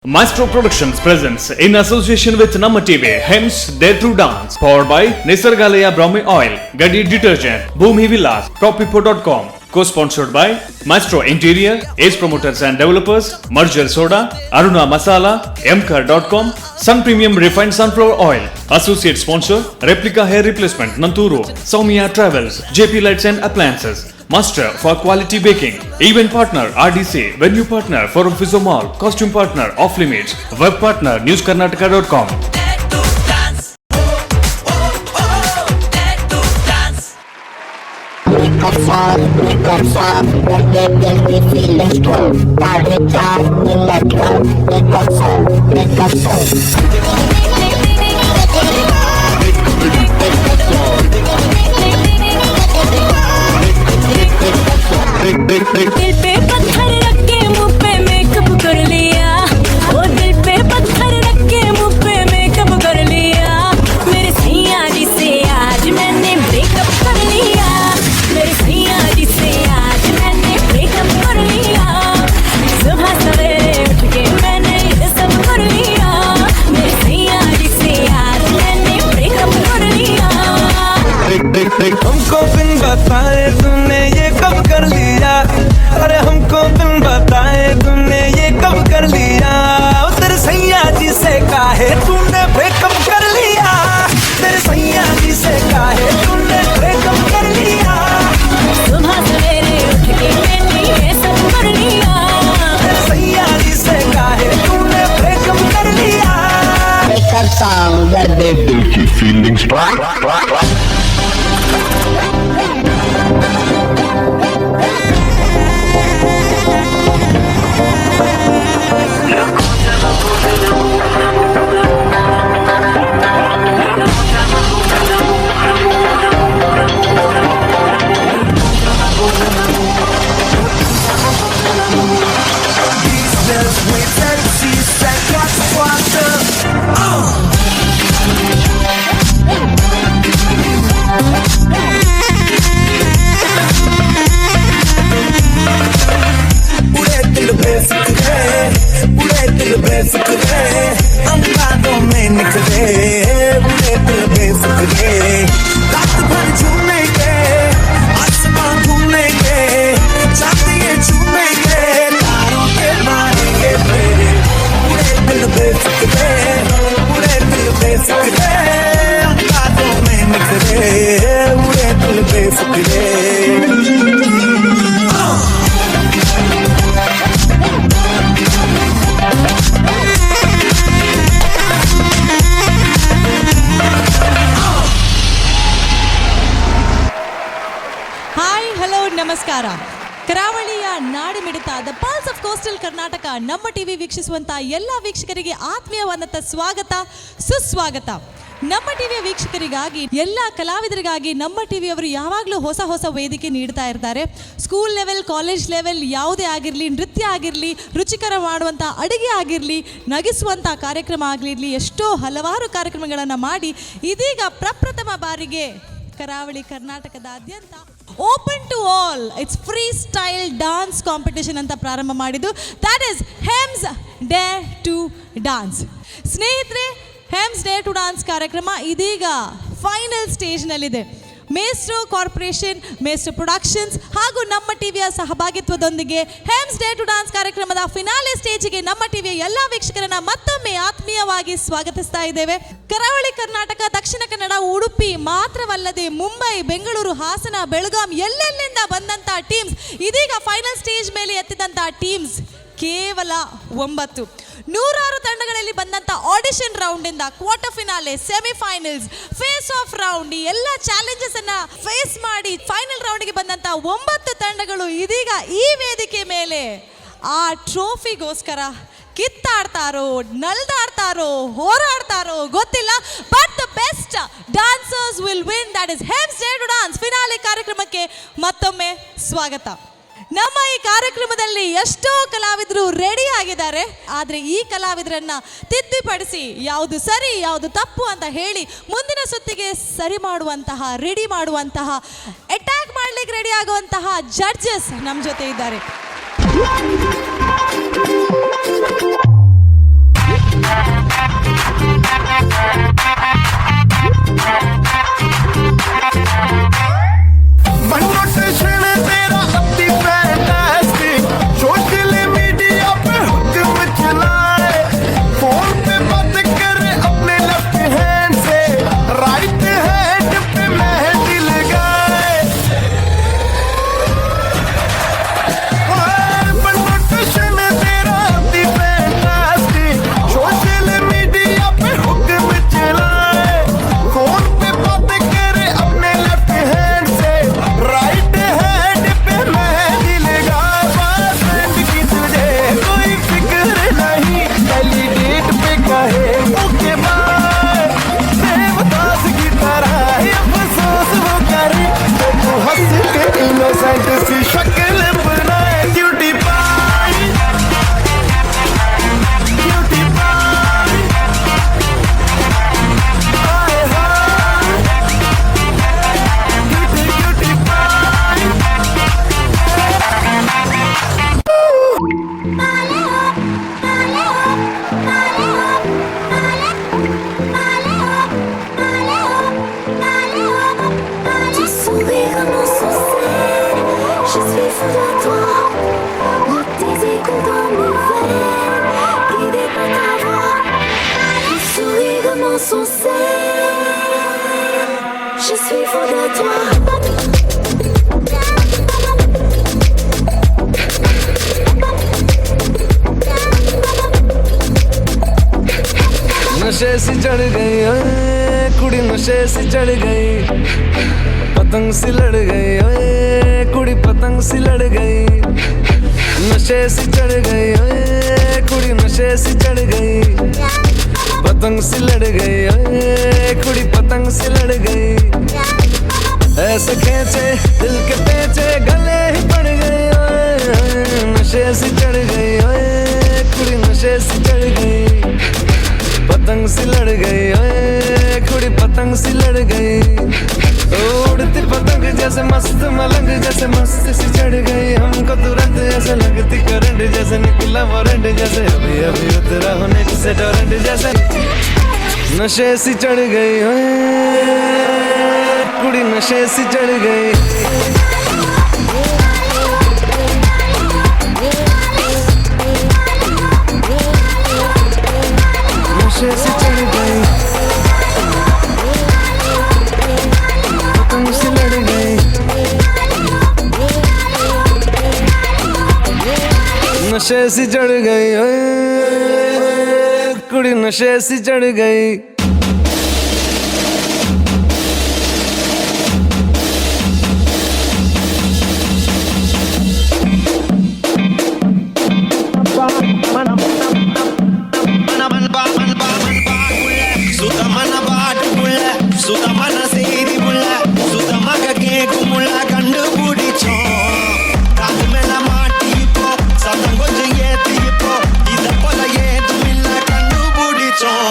Maestro Productions presents in association with Namma TV, Hems Dare to Dance, powered by Nisargalaya Brahmi Oil, Gadi Detergent, Bhumi Villas, Propipo.com, co-sponsored by Maestro Interior, Ace Promoters and Developers, Merger Soda, Aruna Masala, Mkar.com, Sun Premium Refined Sunflower Oil, Associate Sponsor, Replica Hair Replacement, Nanturu, Soumya Travels, JP Lights and Appliances, Master for Quality Baking, Event Partner RDC, Venue Partner Forum Physio Mall, Costume Partner Off Limits, Web Partner NewsKarnataka.com. दिल पे पत्थर रख के मुंह पे makeup कर लिया, ओ दिल पे पत्थर रख के मुंह पे मेकअप कर लिया। मेरे सैया जी से आज मैंने ब्रेकअप कर लिया। मेरे सैया जी से आज मैंने ब्रेकअप कर लिया। सुबह सवेरे उठ के मैंने ये सब कर लिया। मेरे सैया जी से आज मैंने ब्रेकअप कर लिया। हमको बिन बताए तूने ये कब कर लिया? अरे, हमको बिन बताए तूने ये कब कर लिया? ओ, तेरे सैया जी से काहे तूने ब्रेकअप कर लिया? तेरे सैया जी से काहे तूने ब्रेकअप कर लिया? सुबह सवेरे उठ के मैंने ये सब कर लिया। तेरे सैया जी से काहे तूने ब्रेकअप कर लिया? Breakup song that they feelings. 19, 8, 7, 6, 5, 4, 3, 2, 1. उड़े दिल बेफिक्रे, उड़े दिल बेफिक्रे, अंदाज़ों में निखरे, उड़े दिल बेफिक्रे। रात भर झूमेंगे, आसमां घूमेंगे, चांद ये चूमेंगे, तारों के मारेंगे फेरे। उड़े दिल बेफिक्रे, उड़े दिल बेफिक्रे, अंदाज़ों में निखरे, उड़े दिल बेफिक्रे। ಹಾಯ್, ಹಲೋ, ನಮಸ್ಕಾರ. ಕರಾವಳಿಯ ನಾಡಿಮಿಡಿತ, the pulse of coastal Karnataka, ನಮ್ಮ ಟಿವಿ ವೀಕ್ಷಿಸುವಂತ ಎಲ್ಲ ವೀಕ್ಷಕರಿಗೆ ಆತ್ಮೀಯವಾದಂಥ ಸ್ವಾಗತ, ಸುಸ್ವಾಗತ. ನಮ್ಮ ಟಿವಿಯ ವೀಕ್ಷಕರಿಗಾಗಿ, ಎಲ್ಲ ಕಲಾವಿದರಿಗಾಗಿ ನಮ್ಮ ಟಿವಿಯವರು ಯಾವಾಗಲೂ ಹೊಸ ಹೊಸ ವೇದಿಕೆ ನೀಡ್ತಾ ಇರ್ತಾರೆ. ಸ್ಕೂಲ್ ಲೆವೆಲ್, ಕಾಲೇಜ್ ಲೆವೆಲ್ ಯಾವುದೇ ಆಗಿರಲಿ, ನೃತ್ಯ ಆಗಿರಲಿ, ರುಚಿಕರ ಮಾಡುವಂಥ ಅಡುಗೆ ಆಗಿರಲಿ, ನಗಿಸುವಂಥ ಕಾರ್ಯಕ್ರಮ ಆಗಿರಲಿ, ಎಷ್ಟೋ ಹಲವಾರು ಕಾರ್ಯಕ್ರಮಗಳನ್ನು ಮಾಡಿ ಇದೀಗ ಪ್ರಪ್ರಥಮ ಬಾರಿಗೆ ಕರಾವಳಿ ಕರ್ನಾಟಕದಾದ್ಯಂತ open to all, it's free style dance competition ಅಂತ ಪ್ರಾರಂಭ ಮಾಡಿದ್ದು, that is Hems Dare to Dance. ಸ್ನೇಹಿತರೆ, ಹೆಮ್ಸ್ ಡೇರ್ ಟು ಡಾನ್ಸ್ ಕಾರ್ಯಕ್ರಮ ಇದೀಗ ಫೈನಲ್ ಸ್ಟೇಜ್ನಲ್ಲಿದೆ. ಮೇಸ್ಟ್ರೋ ಕಾರ್ಪೊರೇಷನ್, ಮೇಸ್ಟ್ರೋ ಪ್ರೊಡಕ್ಷನ್ಸ್ ಹಾಗೂ ನಮ್ಮ ಟಿವಿಯ ಸಹಭಾಗಿತ್ವದೊಂದಿಗೆ ಹೆಮ್ಸ್ ಡೇರ್ ಟು ಡಾನ್ಸ್ ಕಾರ್ಯಕ್ರಮದ ಫಿನಾಲೆ ಸ್ಟೇಜಿಗೆ ನಮ್ಮ ಟಿವಿಯ ಎಲ್ಲ ವೀಕ್ಷಕರನ್ನ ಮತ್ತೊಮ್ಮೆ ಆತ್ಮೀಯವಾಗಿ ಸ್ವಾಗತಿಸ್ತಾ ಇದ್ದೇವೆ. ಕರಾವಳಿ ಕರ್ನಾಟಕ, ದಕ್ಷಿಣ ಕನ್ನಡ, ಉಡುಪಿ ಮಾತ್ರವಲ್ಲದೆ ಮುಂಬೈ, ಬೆಂಗಳೂರು, ಹಾಸನ, ಬೆಳಗಾಂ ಎಲ್ಲೆಲ್ಲಿಂದ ಬಂದಂತ ಟೀಮ್ಸ್. ಇದೀಗ ಫೈನಲ್ ಸ್ಟೇಜ್ ಮೇಲೆ ಎತ್ತಿದಂತ ಟೀಮ್ಸ್ ಕೇವಲ ಒಂಬತ್ತು. ನೂರಾರು ತಂಡಗಳಲ್ಲಿ ಬಂದಂತ ಆಡಿಷನ್ ರೌಂಡ್ ಇಂದ quarter finale, semifinals, face off round, ಈ ಎಲ್ಲ ಚಾಲೆಂಜಸ್ ಅನ್ನ ಫೇಸ್ ಮಾಡಿ ಫೈನಲ್ ರೌಂಡ್ಗೆ ಬಂದಂತ ಒಂಬತ್ತು ತಂಡಗಳು ಇದೀಗ ಈ ವೇದಿಕೆ ಮೇಲೆ ಆ ಟ್ರೋಫಿಗೋಸ್ಕರ ಕಿತ್ತಾಡ್ತಾರೋ, ನಲ್ದಾಡ್ತಾರೋ, ಹೋರಾಡ್ತಾರೋ ಗೊತ್ತಿಲ್ಲ, but the best dancers will win, that is Hems Dare to Dance finale ಕಾರ್ಯಕ್ರಮಕ್ಕೆ ಮತ್ತೊಮ್ಮೆ ಸ್ವಾಗತ. ನಮ್ಮ ಈ ಕಾರ್ಯಕ್ರಮದಲ್ಲಿ ಎಷ್ಟೋ ಕಲಾವಿದರು ರೆಡಿ ಆಗಿದ್ದಾರೆ. ಆದರೆ ಈ ಕಲಾವಿದರನ್ನ ತಿದ್ದುಪಡಿಸಿ, ಯಾವುದು ಸರಿ, ಯಾವುದು ತಪ್ಪು ಅಂತ ಹೇಳಿ ಮುಂದಿನ ಸುತ್ತಿಗೆ ಸರಿ ಮಾಡುವಂತಹ, ರೆಡಿ ಮಾಡುವಂತಹ, ಅಟ್ಯಾಕ್ ಮಾಡ್ಲಿಕ್ಕೆ ರೆಡಿ ಆಗುವಂತಹ ಜಡ್ಜಸ್ ನಮ್ಮ ಜೊತೆ ಇದ್ದಾರೆ. Insensé, je suis fou de toi. नशे सी चढ़ गई ओए कुड़ी, नशे सी चढ़ गई, पतंग सी लड़ गई ओए कुड़ी, पतंग सी लड़ गई। नशे सी चढ़ गई ओए कुड़ी, नशे सी चढ़ गई, पतंग सी लड़ गई ओए कुड़ी, पतंग सी लड़ गई। ऐसे खेचे दिल के पेचे, गले ही पड़ गई ओए, नशे सी चढ़ गई ओए कुड़ी, नशे सी चढ़ गई, पतंग सी लड़ गई ओए कुड़ी, पतंग सी लड़ गई। उड़ती पतंग जैसे मस्त मलंग जैसे मस्त सी चढ़ गई, हमको तुरंत ऐसे लगती करंट जैसे, निकला वारंट जैसे, अभी अभी उतरा हो नेट से टोरेंट जैसे। नशे सी चढ़ गई ओए कुड़ी, नशे सी चढ़ गई। नशे से चढ़ गई, पतंग से लड़ गई। नशे से चढ़ गई ओए कुड़ी, नशे से चढ़ गई। சுத்தமான பாட்டுக்குள்ள சுத்தமான செய்தி புள்ள, சுத்தமாக கேட்கும் கண்டுபிடிச்சோம். காது மேல மாட்டிப்போ, சத்தம் கொஞ்சம் ஏத்திப்போ, இத போல ஏதும் இல்ல கண்டுபிடிச்சோம்.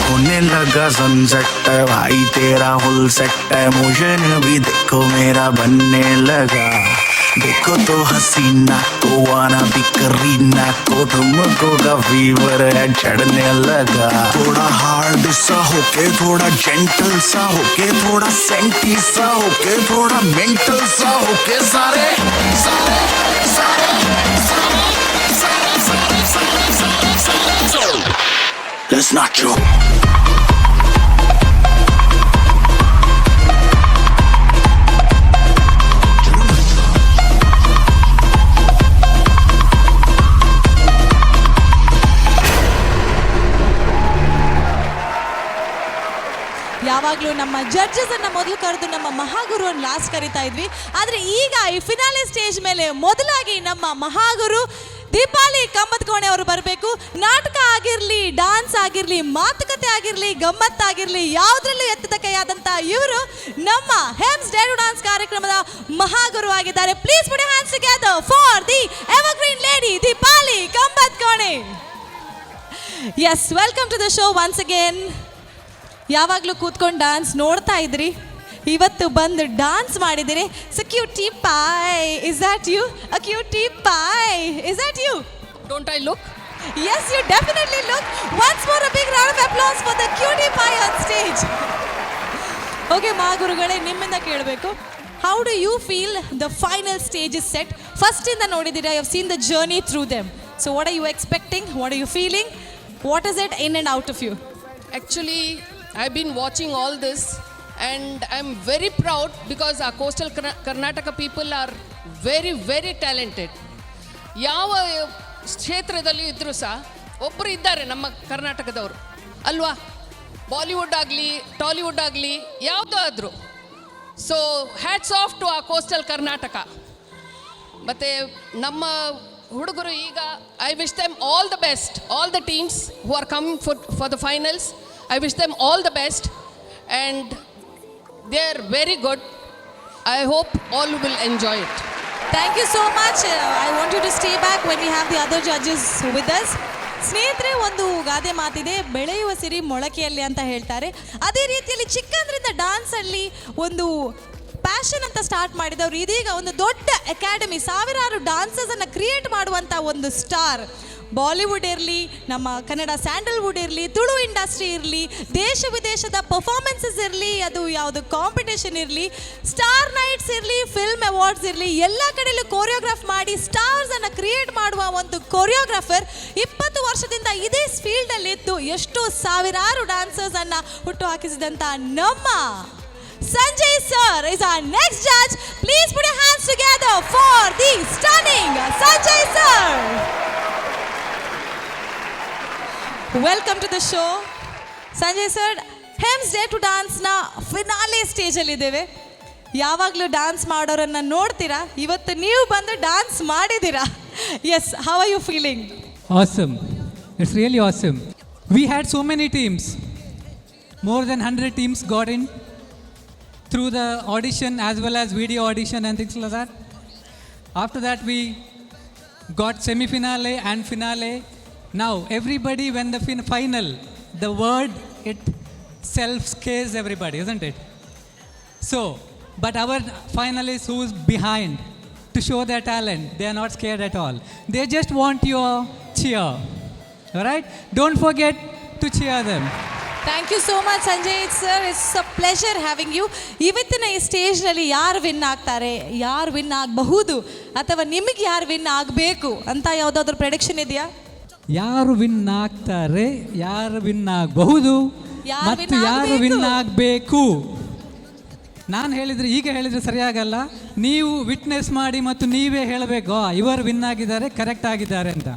होने लगा सनसेट है भाई, तेरा फुल सेट है, मोशन भी देखो मेरा बनने लगा। देखो तो हसीना को आना भी करीना को, तुमको का फीवर है चढ़ने लगा। थोड़ा हार्ड सा होके, थोड़ा जेंटल सा होके, थोड़ा सेंटी सा होके, थोड़ा मेंटल सा होके, सारे सारे सारे सारे सारे सारे सारे सारे सारे। Let's not you. ಯಾವಾಗಲೂ ನಮ್ಮ ಜಡ್ಜಸ್ ಅನ್ನ ಮೊದಲು ಕರೆದು ನಮ್ಮ ಮಹಾಗುರುವನ್ನು ಲಾಸ್ಟ್ ಕರಿತಾ ಇದ್ವಿ. ಆದ್ರೆ ಈಗ ಈ ಫಿನಾಲೆ ಸ್ಟೇಜ್ ಮೇಲೆ ಮೊದಲಾಗಿ ನಮ್ಮ ಮಹಾಗುರು ದೀಪಾಲಿ ಕಂಬದಕೋಣೆ ಅವರು ಬರಬೇಕು. ನಾಟಕ ಆಗಿರಲಿ, ಡಾನ್ಸ್ ಆಗಿರಲಿ, ಮಾತುಕತೆ ಆಗಿರಲಿ, ಗಮ್ಮತ್ತಾಗಿರಲಿ, ಯಾವುದ್ರಲ್ಲೂ ಎತ್ತಿದ ಕೈಯಾದಂಥ ಇವರು ನಮ್ಮ ಹೆಮ್ಸ್ dare to dance ಕಾರ್ಯಕ್ರಮದ ಮಹಾಗುರು ಆಗಿದ್ದಾರೆ. Please put hands together for the evergreen lady Deepali Kambadakone. Yes, welcome to the show once again. ಯಾವಾಗಲೂ ಕೂತ್ಕೊಂಡು ಡಾನ್ಸ್ ನೋಡ್ತಾ ಇದ್ರಿ, ಇವತ್ತು ಬಂದು ಡಾನ್ಸ್ ಮಾಡಿದಿರಿ. So cutie pie, is that you? A cutie pie, is that you? Don't I look? Yes, you definitely look. Once more, a big round of applause for the cutie pie on stage. Okay, ಮಹಾಗುರುಗಳೇ, ನಿಮ್ಮಿಂದ ಕೇಳಬೇಕು, how do you feel the final stage is set? ಫಸ್ಟಿಂದ ನೋಡಿದ್ದೀರಾ, you seen the journey through them. So what are you expecting? What are you feeling? What is it in and out of you? Actually, I've been watching all this and I'm very proud because our coastal Karnataka people are very, very talented. ಯಾವ ಕ್ಷೇತ್ರದಲ್ಲಿ ಇದ್ದರೂ ಸಹ ಒಬ್ಬರು ಇದ್ದಾರೆ ನಮ್ಮ ಕರ್ನಾಟಕದವರು ಅಲ್ವಾ? Bollywood ಆಗಲಿ, ಟಾಲಿವುಡ್ ಆಗಲಿ, ಯಾವುದೋ ಆದರೂ. So hats off to ಆ ಕೋಸ್ಟಲ್ ಕರ್ನಾಟಕ. ಮತ್ತು ನಮ್ಮ ಹುಡುಗರು ಈಗ, I wish them all the best, all the teams who are come for the finals. I wish them all the best and they are very good. I hope all will enjoy it. Thank you so much. I want you to stay back when we have the other judges with us. ಸ್ನೇಹಿತರೆ, ಒಂದು ಗಾದೆ ಮಾತಿದೆ, ಬೆಳೆಯುವ ಸಿರಿ ಮೊಳಕೆಯಲ್ಲಿ ಅಂತ ಹೇಳ್ತಾರೆ. ಅದೇ ರೀತಿಯಲ್ಲಿ ಚಿಕ್ಕಂದ್ರಿಂದ dance ಅಲ್ಲಿ ಒಂದು ಪ್ಯಾಷನ್ ಅಂತ ಸ್ಟಾರ್ಟ್ ಮಾಡಿದವರು ಇದೀಗ ಒಂದು ದೊಡ್ಡ ಅಕಾಡೆಮಿ, ಸಾವಿರಾರು ಡಾನ್ಸರ್ಸ್ ಅನ್ನ ಕ್ರಿಯೇಟ್ ಮಾಡುವಂತ ಒಂದು ಸ್ಟಾರ್. ಬಾಲಿವುಡ್ ಇರಲಿ, ನಮ್ಮ ಕನ್ನಡ ಸ್ಯಾಂಡಲ್ವುಡ್ ಇರಲಿ, ತುಳು ಇಂಡಸ್ಟ್ರಿ ಇರಲಿ, ದೇಶ ವಿದೇಶದ ಪರ್ಫಾರ್ಮೆನ್ಸಸ್ ಇರಲಿ, ಅದು ಯಾವುದು ಕಾಂಪಿಟೇಷನ್ ಇರಲಿ, ಸ್ಟಾರ್ ನೈಟ್ಸ್ ಇರಲಿ, ಫಿಲ್ಮ್ ಅವಾರ್ಡ್ಸ್ ಇರಲಿ, ಎಲ್ಲ ಕಡೆಯಲ್ಲೂ ಕೋರಿಯೋಗ್ರಾಫ್ ಮಾಡಿ ಸ್ಟಾರ್ಸ್ ಅನ್ನು ಕ್ರಿಯೇಟ್ ಮಾಡುವ ಒಂದು ಕೊರಿಯೋಗ್ರಾಫರ್. 20 ವರ್ಷದಿಂದ ಇದೇ ಫೀಲ್ಡಲ್ಲಿ ಇದ್ದು ಎಷ್ಟೋ ಸಾವಿರಾರು ಡಾನ್ಸರ್ಸ್ ಅನ್ನ ಹುಟ್ಟು ಹಾಕಿಸಿದಂತ ನಮ್ಮ Sanjay sir is our next judge. Please put your hands together for the stunning Sanjay sir. Welcome to the show, Sanjay sir. ಹೆಮ್ಸ್ dare to ಡಾನ್ಸ್ನ finale ಸ್ಟೇಜಲ್ಲಿ ಇದ್ದೇವೆ. ಯಾವಾಗಲೂ ಡಾನ್ಸ್ ಮಾಡೋರನ್ನ ನೋಡ್ತೀರಾ, ಇವತ್ತು ನೀವು ಬಂದು ಡಾನ್ಸ್ ಮಾಡಿದ್ದೀರಾ. Yes, how are you feeling? Awesome. It's really awesome. We had so many teams. More than 100 teams got in through the audition as well as video audition and things like that. After that, we got semi finale and finale. Now, everybody, when the final, the word itself scares everybody, isn't it? So, but our finalists who's behind to show their talent, they are not scared at all. They just want your cheer. All right? Don't forget to cheer them. Thank you so much, Sanjay sir. It's a pleasure having you. ಇವತ್ತಿನ ಈ ಸ್ಟೇಜ್ನಲ್ಲಿ ಯಾರು win ಆಗ್ತಾರೆ, ಯಾರು win ಆಗಬಹುದು, ಅಥವಾ ನಿಮಗೆ ಯಾರು win ಆಗಬೇಕು ಅಂತ ಯಾವುದಾದ್ರೂ ಪ್ರೆಡಿಕ್ಷನ್ ಇದೆಯಾ? ಯಾರು ವಿನ್ ಆಗ್ತಾರೆ, ಯಾರು ವಿನ್ ಆಗಬಹುದು ಯಾರು ಮತ್ತು win ಯಾರು ವಿನ್ ಆಗ್ಬೇಕು? ಆಗಬೇಕು, ನಾನು ಹೇಳಿದರೆ, ಈಗ ಹೇಳಿದರೆ ಸರಿಯಾಗಲ್ಲ. ನೀವು ವಿಟ್ನೆಸ್ ಮಾಡಿ ಮತ್ತು ನೀವೇ ಹೇಳಬೇಕು, ಇವರು ವಿನ್ ಆಗಿದ್ದಾರೆ, ಕರೆಕ್ಟ್ ಆಗಿದ್ದಾರೆ ಅಂತ.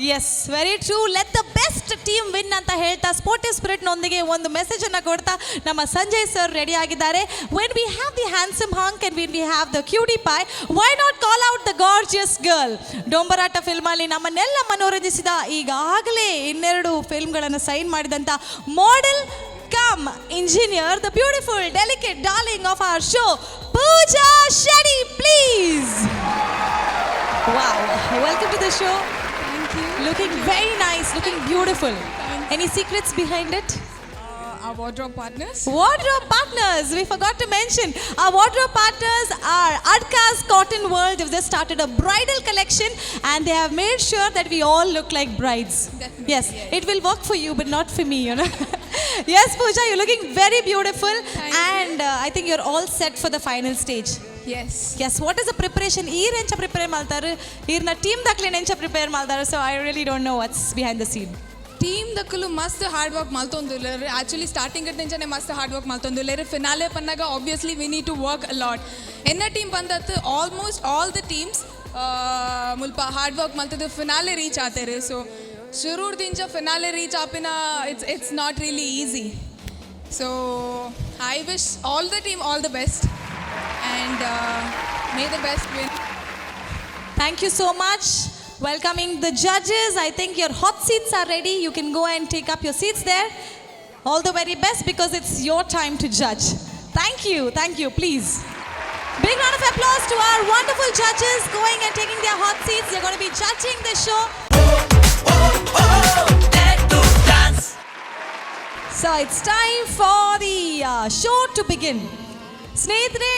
Yes, very true. Let the best team win ಅಂತ ಹೇಳ್ತಾ, ಸ್ಪೋರ್ಟಿವ್ ಸ್ಪಿರಿಟ್ನೊಂದಿಗೆ ಒಂದು ಮೆಸೇಜ್ ಅನ್ನು ಕೊಡ್ತಾ ನಮ್ಮ ಸಂಜಯ್ ಸರ್ ರೆಡಿ ಆಗಿದ್ದಾರೆ. When we have the handsome hunk and when we have the cutie pie, why not call out the gorgeous girl? Dombarata ಫಿಲ್ಮಲ್ಲಿ ನಮ್ಮನ್ನೆಲ್ಲ ಮನೋರಂಜಿಸಿದ, ಈಗಾಗಲೇ ಇನ್ನೆರಡು ಫಿಲ್ಮ್ಗಳನ್ನು ಸೈನ್ ಮಾಡಿದಂಥ model cum engineer, the beautiful, delicate darling of our show, Pooja Shetty, please. Wow, welcome to the show. Thank you. Looking very nice, looking beautiful. Any secrets behind it? Our wardrobe partners. Wardrobe partners, we forgot to mention. Our wardrobe partners are Adka's Cotton World. They've just started a bridal collection and they have made sure that we all look like brides. Definitely, Yes, yes. it will work for you, but not for me. Yes, Pooja, you're looking very beautiful. Thank you. And I think you're all set for the final stage. Yes. Yes, what is the preparation? ಈರ್ ಎಂಚ prepare ಮಾಡ್ತಾರೆ, ಈರ್ನ team ದಾಕ್ಲೇನ್ ಎಂಚ prepare ಮಾಡ್ತಾರೆ? So I really don't know what's behind the scene. Team ದಕ್ಕಲು ಮಸ್ತ್ hard work ಮಲ್ತೊಂದುಲ್ಲೆರ್. Actually starting ಇಂಚನೆ ಮಸ್ತ್ ಹಾರ್ಡ್ ವರ್ಕ್ ಮಲ್ತೊಂದುಲ್ಲೆರ್. ಫಿನಾಲೆ ಪನ್ನಾಗ obviously we need to work lot. ಎನ್ನ ಟೀಮ್ ಬಂದತ್ತು, ಆಲ್ಮೋಸ್ಟ್ ಆಲ್ the teams ಮುಲ್ಪ ಹಾರ್ಡ್ ವರ್ಕ್ ಮಲ್ತದ್ದು ಫಿನಾಲೆ ರೀಚ್ ಆತೇರು. ಸೊ ಶುರುಡ್ದಿಂಚ ಫಿನಾಲೆ ರೀಚ್ ಆಪಿನ it's not really easy. So I wish all the team all the best and may the best win. Thank you so much. Welcoming the judges. I think your hot seats are ready. You can go and take up your seats there. All the very best because it's your time to judge. Thank you. Thank you. Please. Big round of applause to our wonderful judges going and taking their hot seats. They're going to be judging the show. So it's time for the show to begin. ಸ್ನೇಹಿತರೆ,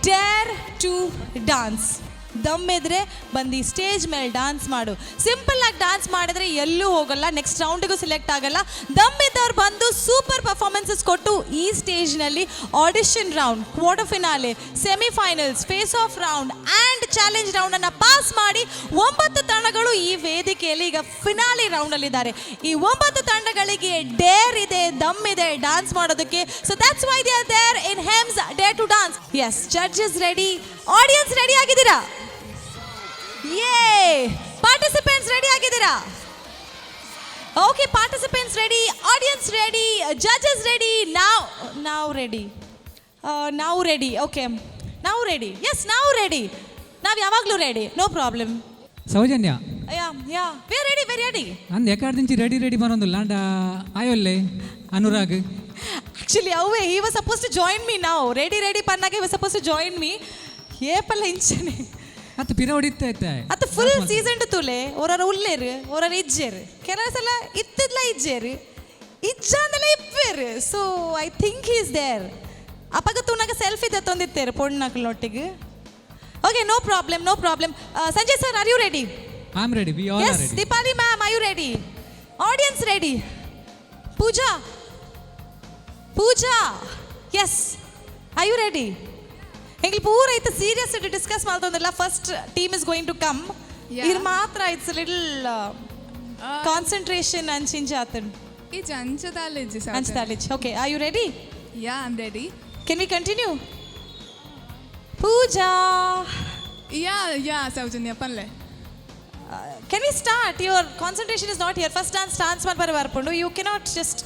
Deere to dance. ದಮ್ಮಿದ್ರೆ ಬಂದು stage ಮೇಲೆ dance ಮಾಡು. Simple ಆಗಿ dance ಮಾಡಿದ್ರೆ ಎಲ್ಲೂ ಹೋಗಲ್ಲ, next ರೌಂಡಿಗೂ select ಆಗಲ್ಲ. ದಮ್ಮಿದ್ದವ್ರು ಬಂದು ಸೂಪರ್ ಪರ್ಫಾರ್ಮೆನ್ಸಸ್ ಕೊಟ್ಟು ಈ ಸ್ಟೇಜ್ನಲ್ಲಿ audition round, quarter finale, semifinals, face off round and challenge ರೌಂಡನ್ನು pass ಮಾಡಿ ಒಂಬತ್ತು ತಂಡಗಳು ಈ ವೇದಿಕೆಯಲ್ಲಿ ಈಗ ಫಿನಾಲೆ ರೌಂಡಲ್ಲಿದ್ದಾರೆ. ಈ ಒಂಬತ್ತು ತಂಡಗಳಿಗೆ ಡೇರ್ ಇದೆ, ದಮ್ ಇದೆ ಡಾನ್ಸ್ ಮಾಡೋದಕ್ಕೆ. So that's why they are there in HEMS Dare to Dance. Yes, judges ready, audience ready ಆಗಿದ್ದೀರಾ? ಯೇ, ಪಾರ್ಟಿಸಿಪೆಂಟ್ಸ್ ರೆಡಿ ಆಗಿದ್ದೀರಾ? Okay, participants ready, audience ready, judges ready. ನಾವು ನಾವು ರೆಡಿ, ನಾವು ರೆಡಿ. ಓಕೆ, ನಾವು ರೆಡಿ. ಎಸ್, ನಾವು ready. ನಾವು ಯಾವಾಗಲೂ ready, no problem. Soujanya. Yeah, we are ready, very ready. ಅಂದ್ ಎಕಾಡ್ ರೆಡಿ ರೆಡಿ ಬರೋದಿಲ್ಲ ಅಂಡ ಆಯೋಲ್ಲೆ ಅನುರಾಗ್. ಆಕ್ಚುಲಿ ಅವೇ, he was supposed to join me. ನಾವು ರೆಡಿ ರೆಡಿ ಪನ್ನಾಗ he was supposed to join me. ಏಪಲ್ಲ ಇಂಚನೆ. ಅತ್ತು ಪಿರ ಹೊಡಿತಾ ಇತ್ತ. ಅತ್ತ ಫುಲ್ ಸೀಸನ್ ತುಲೆ ಓರಾರ ಉಲ್ಲೇರು, ಓರಾರ ಇಜ್ಜೇರು, ಕೆಲವು ಸಲ ಇತ್ತಿದ್ಲ ಇಜ್ಜೇರು, ಇಜ್ಜಾಂದಲ ಇಪ್ಪೇರು. So I think he's there. ಅಪಗ ತೂನಾಗ selfie ತಂದಿತ್ತೇರು ಪೊಣ್ಣಕ್ಲೊಟ್ಟಿಗೆ. Okay, no problem, no problem. Sanjay sir, are you ready? I am ready. We all are Yes. Ready. Deepali ma'am, are you ready? Audience ready? Pooja, Pooja, yes, are you ready? ಎಂಕ್ಲು ಪೂರ ಇತ್ತ serious discuss ಮಲ್ತೊಂದಿಲ್ಲ. First team is going to come. ಇರ್ ಮಾತ್ರ it's little concentration ಅಂಚಿಂಚ ಆತಂಡ್. ಇಜ್ಜಿ, ಅಂಚದಾಲಿಜ್ಜಿ. ಅಂಚದಾಲಿಜ್. Okay, are you ready? Yeah, I'm ready. Can we continue, Pooja? Yeah, Soujanya, ಪನ್ಲೆ. Can we start? Your concentration is not here. First dance, dance ಮಲ್ಪರೆ ಬರ್ಪುಂಡು. You cannot just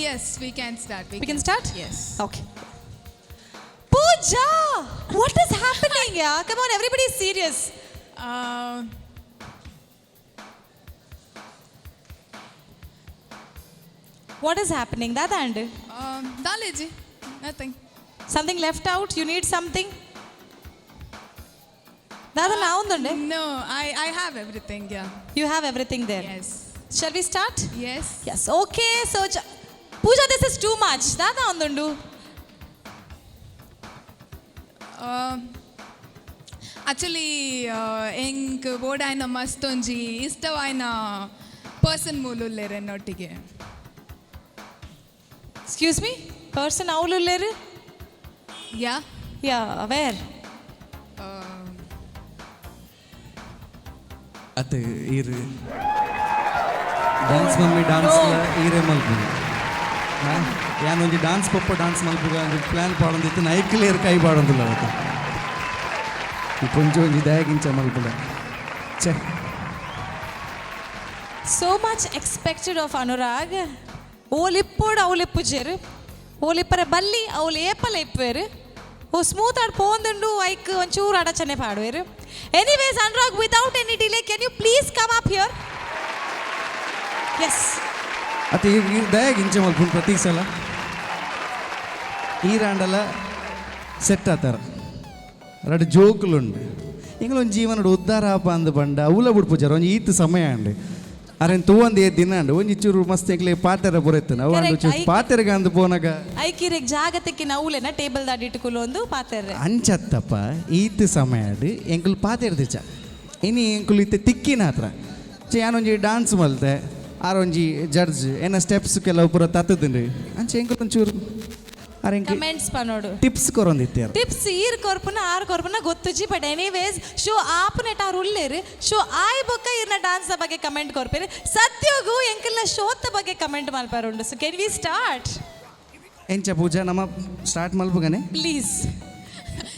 Yes, we can start. We can start? Yes. Okay. Pooja, what is happening? Yeah, come on, everybody is serious. What is happening? That and ದಾಲೇಜಿ, nothing. Something left out? You need something? Dada ನಾವೊಂದುಂಡೆ. No, I have everything, yeah. You have everything there? Yes. Shall we start? Yes. Yes. Okay. So, Pooja, this is too much. Dada ಒಂದುಂಡು. ಆಕ್ಚುಲಿ ಎಂಕ್ ಬೋಡಾಯ್ನ ಮಸ್ತೊಂಜಿ ಇಷ್ಟವಾಯ್ನ person ಮೂಲುಲ್ಲೇರ್ ಎನ್ನೊಟ್ಟಿಗೆ. Excuse me? Person ಅವಲುಲ್ಲೇರು? Yeah. Yeah, where? ಅತ್ತೆ, ಈರ್ ಡಾನ್ಸ್ ಮಮ್ಮಿ ಡಾನ್ಸ್ ಈರೇ ಮಲ್ಪುನು. ಯಾನ್ ಒಂಜಿ ಡಾನ್ಸ್ ಪೊಪ್ಪ ಡಾನ್ಸ್ ಮಲ್ಪುಗ ಒಂಜಿ ಪ್ಲಾನ್ ಪಾಡೊಂದಿತ್ತು. ನೈಕ್ಲೇರ್ ಕೈ ಪಾಡೊಂದಿಲ್ಲ ಅವತ್ತು. ಈ ಪೊಂಜಿ ಒಂಜಿ ದಯಾಗಿಂಚ ಮಲ್ಪುಂಡ ಛೇ. So much expected of Anurag. ಓಲಿಪ್ಪೋಡು ಅವಲಿಪ್ಪುಜೇರು, ಓಲಿಪ್ಪರೆ ಬಲ್ಲಿ ಅವಳು ಏಪಲ ಇಪ್ಪೇರು. ಓ ಸ್ಮೂತ್ ಆಡ್ ಪೋಂದುಂಡು, ಐಕ್ ಒಂಚೂರು ಅಡಚನೆ ಪಾಡುವೆರು. Anyways, Anurag, without any delay, can you please come up here? Yes. ಅತ್ತೆ, ಈ ದಯಾಗಿಂಚ ಮಲ್ಪುನು. ಪ್ರತಿ ಸಲ ಈ ರಾಂಡಲ ಸೆಟ್ ಆತಾರ. ರಡ್ಡ್ ಜೋಕುಲುಂಡು. ಎಂಕುಲು ಒಂಜಿ ಜೀವನಡ್ ಉದ್ಧಾರ ಆಪ ಅಂದ್ ಪಂಡ ಅವುಲ ಬುಡ್ಪುಜಾರ. ಒಂಜಿ ಈತ್ ಸಮಯ ಅಂಡ್ ಅರೆನ್ ತೂವಂದು ಏತ್ ದಿನ ಅಂಡ್. ಒಂಜಿ ಚೂರು ಮಸ್ತ್ ಎಂಕ್ಲೆ ಪಾತೆರ ಪುರೆತ್ತನ ಅವು ಅಂಡ್. Correct. ಚೂರು ಪಾತೆರಗ ಅಂದ್ ಪೋನಗ ಐಕಿರೆಗ್ ಜಾಗತಿಕ್ಕೆ ನವುಲೆನ ಟೇಬಲ್ ದಾಡಿಟ್ಟುಕುಲು ಒಂದು ಪಾತೆರ್ರೆ. ಅಂಚತ್ತಪ್ಪ, ಈತ್ ಸಮಯ ಎಂಕುಲು ಪಾತೆರ್ದಿಚ. ಇನಿ ಎಂಕುಲು ಇತ್ತೆ ತಿಕ್ಕಿನ ಹತ್ರ ಚೆ ಯಾನೊಂಜಿ ಡಾನ್ಸ್ ಮಲ್ತೆ, ಆರೊಂಜಿ ಜಡ್ಜ್ ಎನ್ನ ಸ್ಟೆಪ್ಸ್ ಕೆಲವು ಪೂರ ತತ್ತದಿಂಡು. ಅಂಚೆ ಎಂಕುಲು ಒಂಚೂರು ಆರ್ ಎಂಕ್ ಕಮೆಂಟ್ಸ್ ಪನೋಡು. ಟಿಪ್ಸ್ ಕೊರೊಂದಿತ್ತೇರು. ಟಿಪ್ಸ್ ಈರ್ ಕೊರ್ಪುನ ಆರ್ ಕೊರ್ಪುನ ಗೊತ್ತುಜಿ. ಬಟ್ ಎನಿವೇಸ್, ಶೋ ಆಪುನೆಟ್ ಆರ್ ಉಲ್ಲೇರು. ಶೋ ಆಯ್ ಬೊಕ್ಕ ಇರ್ನ ಡಾನ್ಸ್ ಬಗ್ಗೆ ಕಮೆಂಟ್ ಕೊರ್ಪೇರು. ಸತ್ಯೋಗು ಎಂಕಲ್ನ ಶೋತ ಬಗ್ಗೆ ಕಮೆಂಟ್ ಮಲ್ಪಾರುಂಡು. So can we start? ಎಂಚ ಪೂಜಾ, ನಮ್ಮ ಸ್ಟಾರ್ಟ್ ಮಲ್ಪುಗನೆ? Please,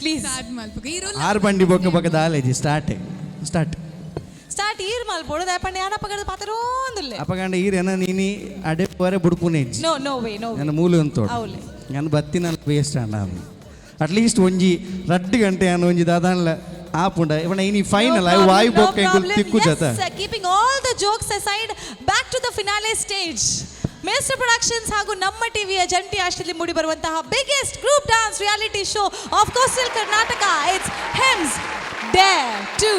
please. Start ಮಲ್ಪುಗ ಈರು. ಆರು ಬಂಡಿ ಬೊಕ್ಕ ಬೊಕ್ಕ ದಾಲೇಜಿ. Start, start. ಸ್ಟಾರ್ಟ್ ಈರ್ ಮಲ್ಪೋಡು. ದಾಯಪಂಡ ಯಾನ ಪಗಡ ಪಾತೆರೋಂದುಲ್ಲೆ. ಅಪಗಂಡ ಈರ್ ಎನ ನೀನಿ ಅಡೆ ಪೋರೆ ಬುಡ್ಪುನೆ. No, no way, no. ನನ್ನ ಮೂಲು ಅಂತೋಡು. ಅವಲೆ. ನಾನು ಬತ್ತಿನ ವೇಸ್ಟ್ ಅಂಡ. ಅಟ್ಲೀಸ್ಟ್ ಒಂಜಿ 2 ಗಂಟೆ ಅನ್ನ ಒಂಜಿ ದಾದಾನ್ಲ ಆಪುಂಡ ಇವನ. ಇನಿ ಫೈನಲ್ ಆಯ್ ವಾಯು ಬೊಕ್ಕ ಎಂಕುಲು ತಿಕ್ಕು ಜತ. Keeping all the jokes aside, back to the finale stage. Maestro Productions ಹಾಗೂ ನಮ್ಮ ಟಿವಿಯ ಜಂಟಿ ಆಶ್ರಯದಲ್ಲಿ ಮೂಡಿ ಬರುವಂತಹ biggest group dance reality show of coastal Karnataka, it's HEMS Dare to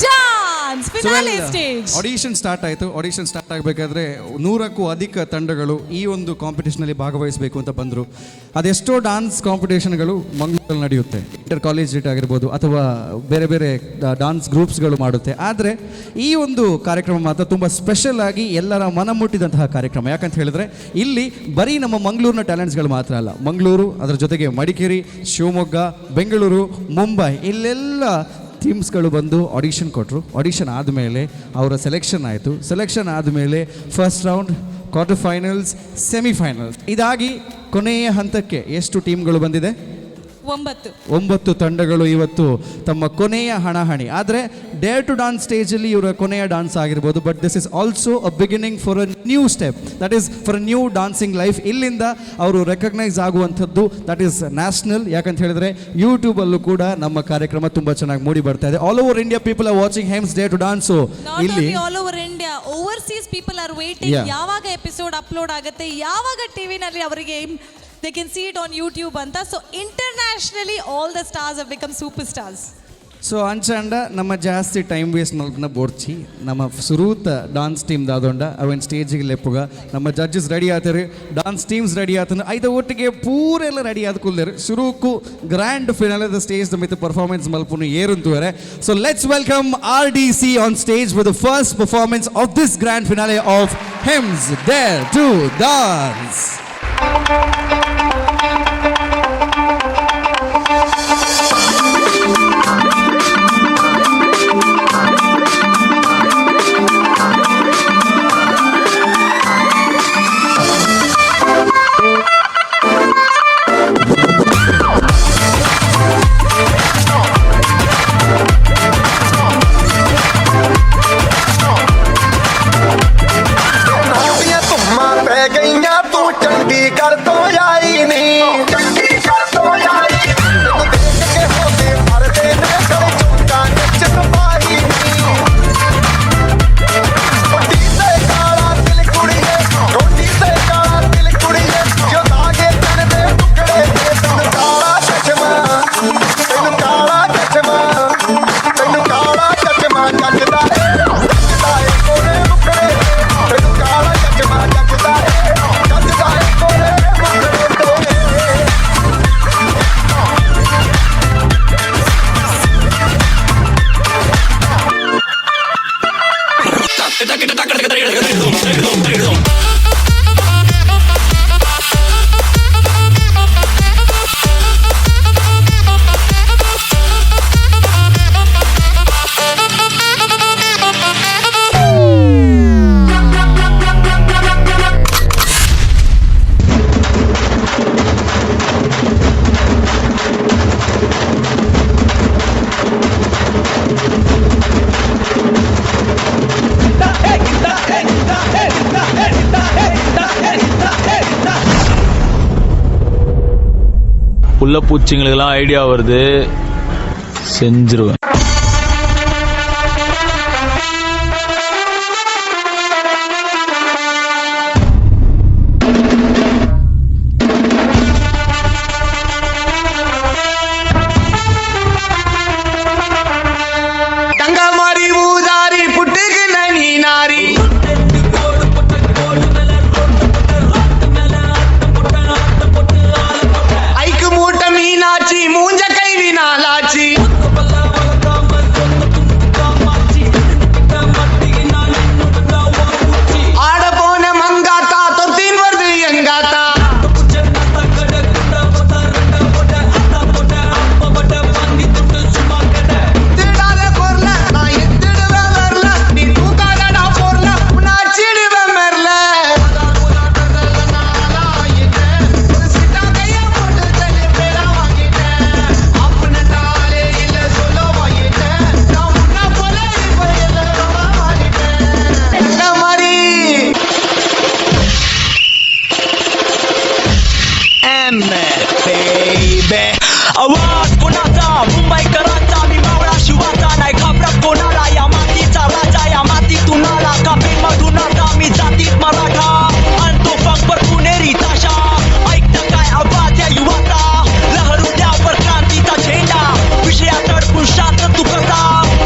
Dance finale stage. Audition start ಆಯಿತು. ಆಡಿಷನ್ ಸ್ಟಾರ್ಟ್ ಆಗಬೇಕಾದ್ರೆ 100ಕ್ಕೂ ಅಧಿಕ ತಂಡಗಳು ಈ ಒಂದು ಕಾಂಪಿಟೇಷನಲ್ಲಿ ಭಾಗವಹಿಸಬೇಕು ಅಂತ ಬಂದರು. ಅದೆಷ್ಟೋ ಡಾನ್ಸ್ ಕಾಂಪಿಟೇಷನ್ಗಳು ಮಂಗಳೂರಲ್ಲಿ ನಡೆಯುತ್ತೆ. ಇಂಟರ್ ಕಾಲೇಜ್ ಆಗಿರ್ಬೋದು ಅಥವಾ ಬೇರೆ ಬೇರೆ ಡಾನ್ಸ್ ಗ್ರೂಪ್ಸ್ಗಳು ಮಾಡುತ್ತೆ. ಆದರೆ ಈ ಒಂದು ಕಾರ್ಯಕ್ರಮ ಮಾತ್ರ ತುಂಬ ಸ್ಪೆಷಲ್ ಆಗಿ ಎಲ್ಲರ ಮನ ಮುಟ್ಟಿದಂತಹ ಕಾರ್ಯಕ್ರಮ. ಯಾಕಂತ ಹೇಳಿದ್ರೆ, ಇಲ್ಲಿ ಬರೀ ನಮ್ಮ ಮಂಗಳೂರಿನ ಟ್ಯಾಲೆಂಟ್ಸ್ಗಳು ಮಾತ್ರ ಅಲ್ಲ, ಮಂಗಳೂರು, ಅದರ ಜೊತೆಗೆ ಮಡಿಕೇರಿ, ಶಿವಮೊಗ್ಗ, ಬೆಂಗಳೂರು, ಮುಂಬೈ, ಇಲ್ಲೆಲ್ಲ ಟೀಮ್ಸ್ಗಳು ಬಂದು ಆಡಿಷನ್ ಕೊಟ್ಟರು. ಆಡಿಷನ್ ಆದಮೇಲೆ ಅವರ ಸೆಲೆಕ್ಷನ್ ಆಯಿತು. ಸೆಲೆಕ್ಷನ್ ಆದಮೇಲೆ first round, quarter finals, semifinals, ಇದಾಗಿ ಕೊನೆಯ ಹಂತಕ್ಕೆ ಎಷ್ಟು ಟೀಮ್ಗಳು ಬಂದಿದೆ? 9. 9 ತಂಡಗಳು ಇವತ್ತು ತಮ್ಮ ಕೊನೆಯ ಹಣಾಹಣಿ. ಆದರೆ ಡೇರ್ ಟು ಡಾನ್ಸ್ ಸ್ಟೇಜಲ್ಲಿ ಇವರ ಕೊನೆಯ ಡಾನ್ಸ್ ಆಗಿರ್ಬೋದು, but this is also a beginning for a new step, that is, for a new dancing life. ಇಲ್ಲಿಂದ ಅವರು ರೆಕಗ್ನೈಸ್ ಆಗುವಂಥದ್ದು, that is national. ಯಾಕಂತ ಹೇಳಿದ್ರೆ, ಯೂಟ್ಯೂಬಲ್ಲೂ ಕೂಡ ನಮ್ಮ ಕಾರ್ಯಕ್ರಮ ತುಂಬ ಚೆನ್ನಾಗಿ ಮೂಡಿ ಬರ್ತಾ ಇದೆ. All over India people are watching HEMS Dare to Dance. Not ಇಲ್ಲಿ only all over India, overseas people are waiting. ಯಾವಾಗ ಎಪಿಸೋಡ್ ಅಪ್ಲೋಡ್ ಆಗುತ್ತೆ, ಯಾವಾಗ ಟಿವಿನಲ್ಲಿ ಅವರಿಗೆ they can see it on YouTube ಅಂತ. So internationally all the stars have become super stars. ಸೊ ಅಂಚಾಂಡ ನಮ್ಮ ಜಾಸ್ತಿ ಟೈಮ್ ವೇಸ್ಟ್ ಮಲ್ಪನ ಬೋರ್ಚಿ. ನಮ್ಮ ಸುರೂತ ಡಾನ್ಸ್ ಟೀಮ್ ದಾದೊಂಡ ಅವೇನು ಸ್ಟೇಜಿಗೆ ಲೆಪ್ಪುಗ. ನಮ್ಮ ಜಡ್ಜಸ್ ರೆಡಿ ಆತಾರೆ, ಡಾನ್ಸ್ ಟೀಮ್ಸ್ ರೆಡಿ ಆತನ, ಐದ ಒಟ್ಟಿಗೆ ಪೂರೆಲ್ಲ ರೆಡಿ ಆದ ಕುಲ್ದೇರು. ಸುರೂಕು ಗ್ರ್ಯಾಂಡ್ ಫಿನಾಲೆ ಸ್ಟೇಜ್ ಮಿತ್ ಪರ್ಫಾರ್ಮೆನ್ಸ್ ಮಲ್ಪುನು ಏರುಂತುವರೆ. So let's welcome RDC on stage with the first performance of this grand finale of Hems Dare to Dance. ਦੀਆਂ ਧੁੰਮਾਂ ਪੈ ਗਈਆਂ, ਤੂੰ ਚੰਡੀਗੜ੍ਹ ਤੋਂ ਆਈ ਨੀ, ਚੰਡੀਗੜ੍ਹ ਤੋਂ ਆਈ। ਤੈਨੂੰ ਦੇਖ ਕੇ ਹੋਦੇ ਮਰਦੇ ਨੇ, ਗਲੇ ਚੁੰਕਾਂ ਨੱਚਣ ਪਾਈ ਨੀ। ਰੋਟੀ ਤੇ ਕਾਲਾ ਤਿਲ ਕੁੜੀਏ, ਰੋਟੀ ਤੇ ਕਾਲਾ ਤਿਲ ਕੁੜੀਏ, ਜੋ ਲਾਗੇ ਤਨ ਦੇ ਟੁਕੜੇ ਤੇ। ਤੈਨੂੰ ਕਾਲਾ ਚਸ਼ਮਾ, ਤੈਨੂੰ ਕਾਲਾ ਚਸ਼ਮਾ, ਤੈਨੂੰ ਕਾਲਾ ਚਸ਼ਮਾ ਜੱਚਦਾ ਏ, ਜੱਚਦਾ ਏ ਗੋਰੇ ਮੁਖੜੇ ਤੇ। ਤੈਨੂੰ ਕਾਲਾ ਚਸ਼ਮਾ ਜੱਚਦਾ ਏ, ਜੱਚਦਾ ਏ ਗੋਰੇ ਮੁਖੜੇ ਤੇ। புள்ள பூச்சிங்களுக்கெல்லாம் ஐடியா வருது, செஞ்சிருவேன். தங்கமாரி ஊதாரி புட்டுக்கு நீ நாரி. ஐக்கு மூட்டை மீனாச்சி, மூஞ்ச கைவி நாளாச்சி. ஆட போன மங்காத்தா தொத்தின் வருது எங்காத்தா. திருடாத பொருள நான் எத்திடுவேன் வரல, நீ தூக்காதடா பொருள உன்னை அச்சிடுவேன் மெர்ல. மாதிரி Baby. आवाज कोणाचा? मुंबईकरांचा. मी मावळा शिवाचा, नाही घाबरत कोणाला. या मातीचा राजा, या मातीतून आला कापीमधून आता. मी जातीत मराठा, आणतो पंख पुणेरी ताशा. ऐकता काय आवाज या युवाचा? लहरू द्यावर क्रांतीचा झेंडा. विषयात अडकून शांत तू कसा?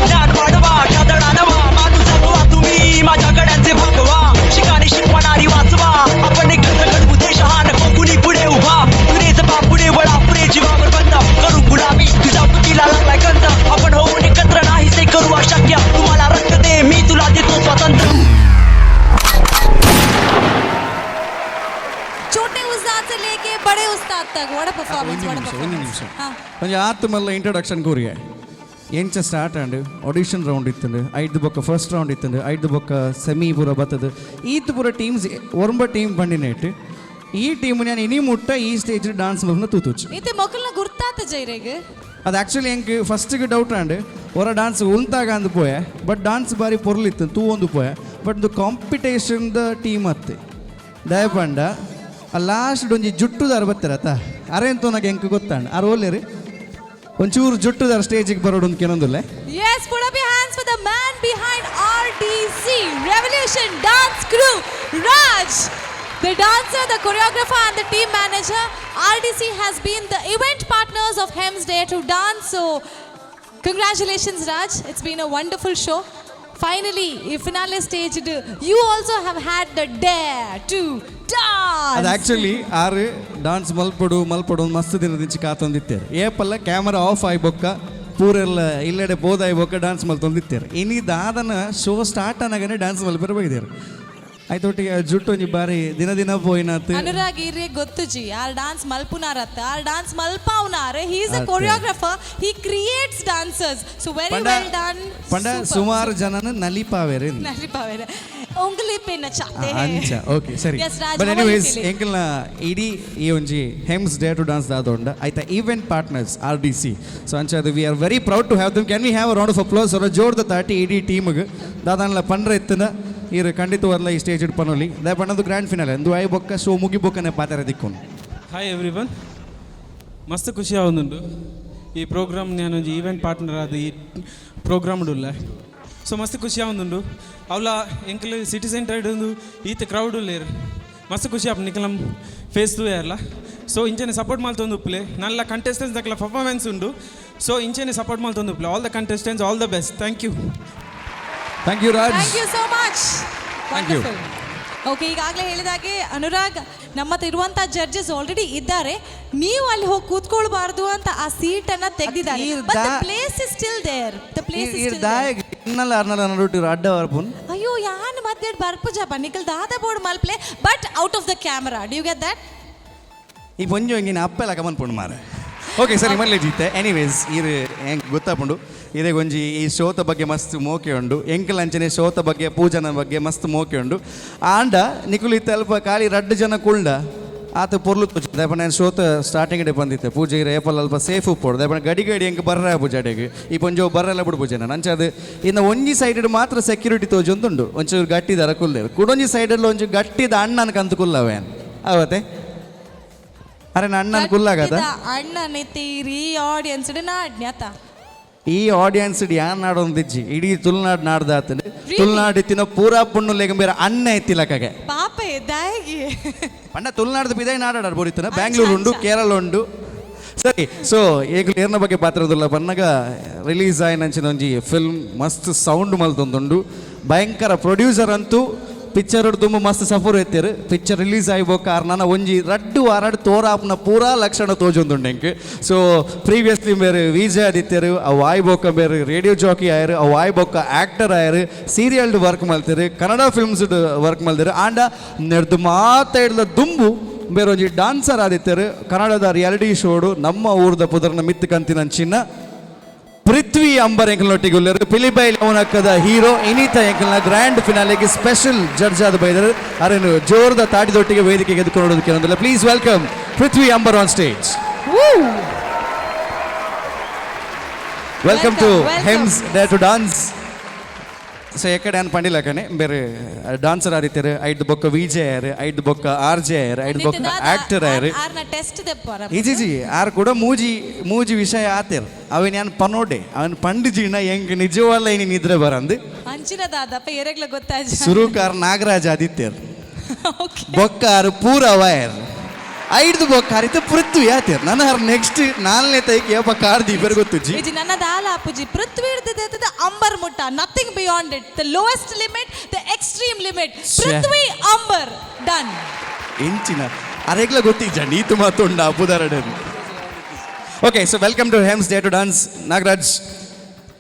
ज्ञान वाढवा, कादडा नवा माणूस जगवा. तुम्ही माझ्या गड्यांचे भागवा, शिकाने शिकवणारी वाचवा. आपण एकत्र घडवू देश हा, नको कुणी पुढे उभा. तुरेच बाप पुढे वळा, पुरे जीवावर बंद करू गुलामी. तुझ्या बुद्धीला लागलाय गंध. आपण होऊन एकत्र नाही ते करू अशक्य. तुम्हाला रक्त दे, मी तुला देतो स्वातंत्र्य. छोटे उस्ताद से लेके बड़े उस्ताद तक, what a performance! ಒಂಜಿ what ನಿಮಿಷ, ಒಂಜಿ ನಿಮಿಷ. ಹಾ. ಒಂಜಿ ಆತ್ ಮಲ್ಲ ಇಂಟ್ರೊಡಕ್ಷನ್ ಕೊರಿಯೆ. ಎಂಚ ಸ್ಟಾರ್ಟ್ ಆಂಡ್ ಆಡಿಷನ್ ರೌಂಡ್ ಇತ್ತಂಡು, ಐದು ಬೊಕ್ಕ ಫಸ್ಟ್ ರೌಂಡ್ ಇತ್ತಂಡು, ಐದು ಬೊಕ್ಕ ಸೆಮಿ ಪೂರ ಬತ್ತದು. ಈತ್ ಪೂರ ಟೀಮ್ಸ್ ಒರಂಬ ಟೀಮ್ ಬಂಡಿನೇಟ್ ಈ ಟೀಮ್ ನಾನು ಇನಿ ಮುಟ್ಟ ಈ ಸ್ಟೇಜ್ ಡಾನ್ಸ್ ಮಲ್ಪನ ತೂತುಚ್ಚು. ಇತ್ತೆ ಮೊಕಲ್ನ ಗುರ್ತಾತ ಜೈರೇಗ್. ಅದು ಆ್ಯಕ್ಚುಲಿ ಎಂಕ್ ಫಸ್ಟಿಗೆ ಡೌಟ್ ಆಂಡ್, ಹೊರ ಡಾನ್ಸ್ ಉಂತಾಗ ಅಂದ್ ಪೋಯೆ. ಬಟ್ ಡಾನ್ಸ್ ಬಾರಿ ಪೊರ್ಲಿತ್ತು, ತೂ ಒಂದು ಪೋಯೆ. ಬಟ್ ಇದು ಕಾಂಪಿಟೇಷನ್ the team ಅತ್ತೆ. ದಯಪಂಡ ಆ ಲಾಸ್ಟ್ ಒಂಜಿ ಜುಟ್ಟುದಾರ ಬತ್ತರ ಅರೆಂತೂ ನಾಗ ಎಂಕ್ ಗೊತ್ತಾಂಡ್. ಆರ್ ಓಲೇರಿ ಒಂಚೂರು ಜುಟ್ಟುದಾರ ಸ್ಟೇಜಿಗೆ ಬರೋಡು ಅಂತ ಕೆನೊಂದುಲ್ಲೆ. Yes, put up your hands for the man behind RDC, Revolution Dance Crew, Raj. The dancer, the choreographer, and the team manager. RDC has been the event partners of Hems Dare to Dance. So, Congratulations, Raj. It's been a wonderful show. Finally, ಈ finale stage, you also have had the dare to ಅದು dance. Actually ಆರು dance ಮಲ್ಪಡು ಮಲ್ಪಡು ಮಸ್ತ್ ದಿನದಿಂಚಿ ಕಾತೊಂದಿತ್ತೇರು. ಏಪಲ್ಲ camera of ಆಯ್ ಬೊಕ್ಕ ಪೂರೆಲ್ಲ ಇಲ್ಲೆಡೆ ಬೋದಾಯ್ ಬೊಕ್ಕ dance ಮಲ್ತೊಂದಿತ್ತೇರು. ಇನಿ ದಾದನ show start ಅನಾಗನೆ ಡಾನ್ಸ್ ಮಲ್ಪೆರ ಬೈದೇರು. ಆಯ್ತೊಟ್ಟಿಗೆ ಜುಟ್ಟು ಒಂಜಿ ಬಾರಿ ದಿನ ದಿನ ಪೋಯಿನಾತ್. ಅನುರಾಗ್, ಈರೆ ಗೊತ್ತುಜಿ, ಆರ್ ಡಾನ್ಸ್ ಮಲ್ಪುನಾರತ್ತ, ಆರ್ ಡಾನ್ಸ್ ಮಲ್ಪಾವ್ನಾರೆ. He is a ಅತ್ತೆ. Choreographer. He creates dancers, so very well done. ಪಂಡ ಸುಮಾರು ಜನನ ನಲಿಪಾವೇರೆ. ನಲಿಪಾವೇರೆ, ಉಂಗ್ಲಿ ಪೆ ನಚಾತೆ. ಅಂಚ, ಓಕೆ, ಸರಿ. Yes, Raj, but how are you anyways, feeling? ಎಂಕಲ್ನ ಇಡೀ ಈ ಒಂಜಿ ಹೆಮ್ಸ್ ಡೇರ್ ಟು ಡಾನ್ಸ್ ದಾದೊಂಡ ಆಯ್ತಾ event partners RDC. So ಅಂಚ ಅದು we are very proud to have them. Can we have round of applause? ಅವರ ಜೋರ್ದ ತಾಟಿ ಇಡೀ ಟೀಮ್ಗೆ. ದಾದಾನ್ಲ ಪಂಡ್ರ ಎತ್ತನ ಇರು ಖಂಡಿತವಲ್ಲ ಈ ಸ್ಟೇಜ್ ಇಟ್ಟು ಪನೊಲಿ ದಾಯ ಪಣ್ಣದು ಗ್ರ್ಯಾಂಡ್ ಫಿನಾಲೆ ಅಂದು ಆಯ್ ಬೊಕ್ಕ ಶೋ ಮುಗಿ ಬೊಕ್ಕನೆ ಪಾತರ ದಿಕ್ಕೊಂಡು. ಹಾಯ್ ಎವ್ರಿ ಒನ್, ಮಸ್ತ್ ಖುಷಿ ಆವೊಂದುಂಡು. ಈ ಪ್ರೋಗ್ರಾಮ್ ನಾನು ಈವೆಂಟ್ ಪಾರ್ಟ್ನರ್ ಆದ ಈ ಪ್ರೋಗ್ರಾಮ್ ಉಲ್ಲ. ಸೊ ಮಸ್ತ್ ಖುಷಿ ಆವೊಂದುಂಡು. ಅವಲ ಎಂಕಲ್ ಸಿಟಿ ಸೆಂಟರ್ ಒಂದು ಈತ ಕ್ರೌಡ್ ಉಲ್ಲೇರು. ಮಸ್ತ್ ಖುಷಿ ಆಪ್ ನಿಕಲ ಫೇಸ್ ತೂಯರ್ಲ. ಸೊ ಇಂಚನೆ ಸಪೋರ್ಟ್ ಮಲ್ತೊಂದು ಉಪ್ಪುಲೆ. ನಲ್ಲ ಕಂಟೆಸ್ಟೆಂಟ್ಸ್ ದಕ್ಲ ಪರ್ಫಾರ್ಮೆನ್ಸ್ ಉಂಡು. ಸೊ ಇಂಚನೆ ಸಪೋರ್ಟ್ ಮಲ್ತೊಂದು ಉಪ್ಪುಲೆ. All the contestants, all the best. Thank you. Thank you, Raj. Thank you so much. Thank you. Okay, ಈಗಾಗಲೇ ಹೇಳಿದಾಗೆ ಅನುರಾಗ್, ನಮ್ಮ ಹತ್ರ ಇರುವಂತ ಜಡ್ಜಸ್ ಆಲ್ರೆಡಿ ಇದ್ದಾರೆ. ನೀವು ಅಲ್ಲಿ ಹೋಗಿ ಕೂತ್ಕೊಳ್ಬಾರ್ದು ಅಂತ ಆ ಸೀಟ್ ಅನ್ನ ತೆಗೆದಿದ್ದಾರೆ. But the place is still there, the place is still. ದಾಯಗ್ ಇನ್ನಲ್ಲ ಅರ್ನಲ್ಲ ನಡುಟು ಅಡ್ಡ ಬರ್ಪುನ್. ಅಯ್ಯೋ, ಯಾನ್ ಮಧ್ಯೆ ಬರ್ಪುಜಪ್ಪ. ನಿಖಲ್ ದಾದ board ಮಲ್ಪ್ಲೆ, but out of the camera. Do you get that? ಈ ಪೊಂಜು ಎಂಗಿನ ಅಪ್ಪೆಲ್ಲ ಕಮನ್ ಪುಂಡು ಮಾರೆ. ಓಕೆ, ಸರಿ, ಮಲ್ಲೆ ಜೀತೆ. ಎನಿವೇಸ್, ಇರು ಹೆಂಗೆ ಗೊತ್ತಾಪುಂಡು, ಇದೇ ಒಂಜಿ ಈ ಶೋತ ಬಗ್ಗೆ ಮಸ್ತ್ ಮೋಕೆ ಉಂಡು. ಎಂಕಲ್ ಅಂಚನೆ ಶೋತ ಬಗ್ಗೆ, ಪೂಜನ ಬಗ್ಗೆ ಮಸ್ತ್ ಮೋಕೆ ಉಂಡು. ಆಂಡ ನಿಕುಲು ಇತ್ತೆ ಅಲ್ಪ ಖಾಲಿ ರಡ್ಡು ಜನ ಕುಳ್ಳ ಆತ ಪೊರ್ಲು ತೋಚು. ದಾಯೆ ನಾನು ಶೋತ ಸ್ಟಾರ್ಟಿಂಗ್ ಡೇ ಬಂದಿತ್ತೆ ಪೂಜೆ ಏಪಲ್ ಅಲ್ಪ ಸೇಫ್ ಉಪ್ಪೋಡು. ದಾಯೆ ಗಡಿ ಗಡಿ ಎಂಕ್ ಬರ್ರ ಪೂಜಾಡೆಗೆ ಈ ಪೊಂಜೋ ಬರ್ರೆಲ್ಲ ಬಿಡು ಪೂಜೆ ನಾನು. ಅಂಚೆ ಅದು ಇನ್ನು ಒಂಜಿ ಸೈಡ್ ಮಾತ್ರ ಸೆಕ್ಯೂರಿಟಿ ತೋಜೊಂದುಂಡು. ಒಂಚೂರು ಗಟ್ಟಿದಾರ ಕುಲ್ಲೇರು, ಕುಡೊಂಜಿ ಸೈಡಲ್ಲಿ ಒಂಚೂರು ಗಟ್ಟಿದ ಅಣ್ಣನ ಕಂತು ಕುಲ್ಲವೇ ಅವತ್ತೆ. ಅರೆ, ಅಣ್ಣನ ಕುಲ್ಲಾಗದ. ಅಣ್ಣನೆ ತೀರಿ ಆಡಿಯನ್ಸ್ ನಾಡ್ನ್ಯಾತ. ಈ ಆಡಿಯನ್ಸ್ ಯಾನ್ ನಾಡೊಂದಿಜ್ಜಿ, ಇಡೀ ತುಳುನಾಡು ನಾಡ್ದಾತಂಡು. ತುಳುನಾಡು ಇತ್ತಿನ ಪೂರಾ ಪುಣ್ಣು ಲೇಗ ಬೇರೆ ಅಣ್ಣ ಎತ್ತಿಲಕಗೆ. ಪಾಪ ದಾಯಿಗೆ. ಪಂಡ ತುಳುನಾಡ್ದು ಬಿದಾಯಿ ನಾಡಾಡಾರು ಬೋರಿತ್ತನ. ಬ್ಯಾಂಗ್ಳೂರು ಉಂಡು, ಕೇರಳ ಉಂಡು. ಸರಿ, ಸೊ ಏಕುಲು ಏರ್ನ ಬಗ್ಗೆ ಪಾತ್ರದುಲ್ಲ ಬನ್ನಗ ರಿಲೀಸ್ ಆಯ್ನಂಚಿನ ಒಂಜಿ ಫಿಲ್ಮ್ ಮಸ್ತ್ ಸೌಂಡ್ ಮಲ್ತೊಂದುಂಡು. ಭಯಂಕರ ಪ್ರೊಡ್ಯೂಸರ್ ಅಂತೂ ಪಿಕ್ಚರ್ ತುಂಬ ಮಸ್ತ್ ಸಫರ್ ಎತ್ತೇರು. ಪಿಕ್ಚರ್ ರಿಲೀಸ್ ಆಯ್ಬೋ ಕಾರಣ ಒಂಜಿ ರಡ್ಡು ವಾರಾಡ್ ತೋರಾಪ್ನ ಪೂರಾ ಲಕ್ಷಣ ತೋಜೊಂದುಂಡು ಎಂಕ್. ಸೊ ಪ್ರೀವಿಯಸ್ಲಿ ಬೇರೆ ವಿಜಯ್ ಆದಿತ್ಯರು, ಅವು ಆಯ್ಬೋಕ ಬೇರೆ ರೇಡಿಯೋ ಜಾಕಿ ಆಯರು, ಅವು ಆಯ್ಬೋಕ ಆಕ್ಟರ್ ಆಯರು, ಸೀರಿಯಲ್ಡ್ ವರ್ಕ್ ಮಲ್ತೇರು, ಕನ್ನಡ ಫಿಲ್ಮ್ಸ್ ವರ್ಕ್ ಮಲ್ತೇರು. ಆಂಡ ನೆಡ್ದು ಮಾತಾಡ್ದ ದುಂಬು ಬೇರೆ ಒಂಜಿ ಡಾನ್ಸರ್ ಆದಿತ್ಯರು. ಕನ್ನಡದ ರಿಯಾಲಿಟಿ ಶೋಡು ನಮ್ಮ ಊರ್ದ ಪುದರ್ನ ಮಿತ್ತು ಕಂತಿನ ಚಿನ್ನ ಪೃಥ್ವಿ ಅಂಬರ್ ಎಂಕಲ್ನೊಟ್ಟಿಗೆ ಉಲ್ಲೆರ್. ಪಿಲಿಬೈಲ್ ಅವನಕ್ಕದ ಹೀರೋ ಇನಿತ ಎಂಕಲ್ನ ಗ್ರ್ಯಾಂಡ್ ಫಿನಾಲೆಗೆ ಸ್ಪೆಷಲ್ ಜಡ್ಜ್ ಆದ ಬೈದರು. ಅರೇನು ಜೋರದ ತಾಟಿದೊಟ್ಟಿಗೆ ವೇದಿಕೆಗೆ ಎದ್ಕೊಂಡು ಒಂದಿಲ್ಲ. Please welcome Prithvi Ambar on stage. Welcome to Welcome. ಹೆಮ್ಸ್ dare to dance. So ಎಕಡೆ ಅನ್ ಪಂಡಿಲಕನೆ ಬೇರೆ ಡಾನ್ಸರ್ ಆದಿತ್ಯರು, ಐದು ಬೊಕ್ಕ ವಿಜೆ ಆಯರು, ಐದು ಬೊಕ್ಕ ಆರ್ ಜೆ ಆಯರು, ಐದು ಬೊಕ್ಕ ಆಕ್ಟರ್ ಆಯರು. ಆರ್ನ ಟೆಸ್ಟ್ ದೆಪ್ಪರ. ಇಜಿಜಿ, ಆರ್ ಕೂಡ ಮೂಜಿ ಮೂಜಿ ವಿಷಯ ಆತೇರ್. ಅವನ್ ಯಾನ್ ಪನೋಡೆ, ಅವನ್ ಪಂಡಿಜಿನ ಹೆಂಗ್ ನಿಜವಲ್ಲ ಇನಿ ನಿದ್ರೆ ಬರಂದು. ಅಂಚಿನ ದಾದಪ್ಪ ಎರೆಗ್ಲ ಗೊತ್ತಾಜ. ಸುರುಕಾರ್ ನಾಗರಾಜ್ ಆದಿತ್ಯರ್, ಬೊಕ್ಕಾರು ಪೂರ ವೈರ್, ಐದು ಬೊಕ್ಕಾರಿತ ಪೃಥ್ವಿ ಆತೇರ್. ನನ್ನ ಹರ್ ನೆಕ್ಸ್ಟ್ ನಾಲ್ನೇ ತೈಕ್ ಏಪ ಕಾರ್ ದೀಪರ್ ಗೊತ್ತುಜ್ಜಿ. ಇಜಿ, ನನ್ನ ದಾಲ ಅಪ್ಪುಜಿ. ಪೃಥ್ವಿ ಹಿಡ್ದಿದೆ ಅಂಬರ್ ಮುಟ್ಟ, nothing beyond it. The lowest limit, the extreme limit. ಶ್ಯೆ. Prithvi Ambar done. ಇಂಚಿನ ಅರೆಗ್ಲ ಗೊತ್ತಿಜ್ಜ Neetu ಮಾತುಂಡ ಅಪುದಾರಡೆ. Okay, so welcome to ಹೆಮ್ಸ್ dare to dance. Nagaraj,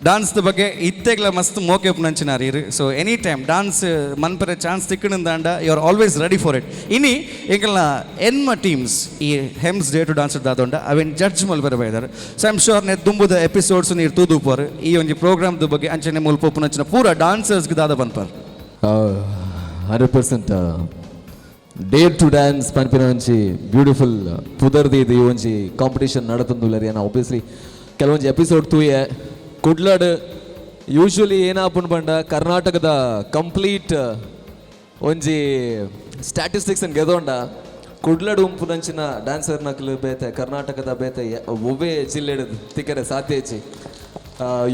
dance ಬಗ್ಗೆ ಇತ್ತೆಗ್ಲ ಮಸ್ತ್ ಮೋಕೆ ನಂಚಿನಾರ್ ಇರು. ಸೊ ಎನಿ ಟೈಮ್ ಡಾನ್ಸ್ ಮನ್ಪರೆ ಚಾನ್ಸ್ ತಿಕ್ಕಣಂದಾಂಡ you are always ready for it. ಇನಿ ಎಂಕಲ್ನ ಎನ್ಮ teams ಈ ಹೆಮ್ಸ್ ಡೇರ್ ಟು ಡಾನ್ಸ್ ದಾದೊಂಡ ಅವೇನು ಜಡ್ಜ್ ಮಲ್ಪರೆ ಬೈದಾರೆ. ಸೊ I'm sure ನೆ ದುಂಬುದ ಎಪಿಸೋಡ್ಸ್ ನೀರು ತೂದುಪೋರು. ಈ ಒಂಜಿ ಪ್ರೋಗ್ರಾಮ್ದ ಬಗ್ಗೆ ಅಂಚನೆ ಮೂಲ ಪೊಪ್ಪುನಂಚಿನ ಪೂರ ಡಾನ್ಸರ್ಸ್ಗೆ ದಾದ ಪನ್ಪರ್? 100% ಡೇರ್ ಟು ಡ್ಯಾನ್ಸ್ ಪನ್ಪಿನ ಒಂಜಿ ಬ್ಯೂಟಿಫುಲ್ ಪುದರ್ದಿ ಇದು ಈ ಒಂಜಿ ಕಾಂಪಿಟೇಷನ್ ನಡತೊಂದುಲ್ಲರಿ. ನಾನು ಆಬ್ವಿಯಸ್ಲಿ ಕೆಲವೊಂಜಿ ಎಪಿಸೋಡ್ ತೂಯೆ. ಕುಡ್ಲಡ್ ಯೂಶ್ವಲಿ ಏನಾಪುಂಡು ಪಂಡ ಕರ್ನಾಟಕದ ಕಂಪ್ಲೀಟ್ ಒಂಜಿ ಸ್ಟ್ಯಾಟಿಸ್ಟಿಕ್ಸ್ ಗೆದೊಂಡ ಕುಡ್ಲಡ್ ಉಂಪುನಂಚಿನ ಡ್ಯಾನ್ಸರ್ ನಕಲು ಬೇತೆ ಕರ್ನಾಟಕದ ಬೇತೆ ಒವ್ವೇ ಜಿಲ್ಲೆ ತಿಕ್ಕರೆ ಸಾಧ್ಯ ಹೆಚ್ಚಿ.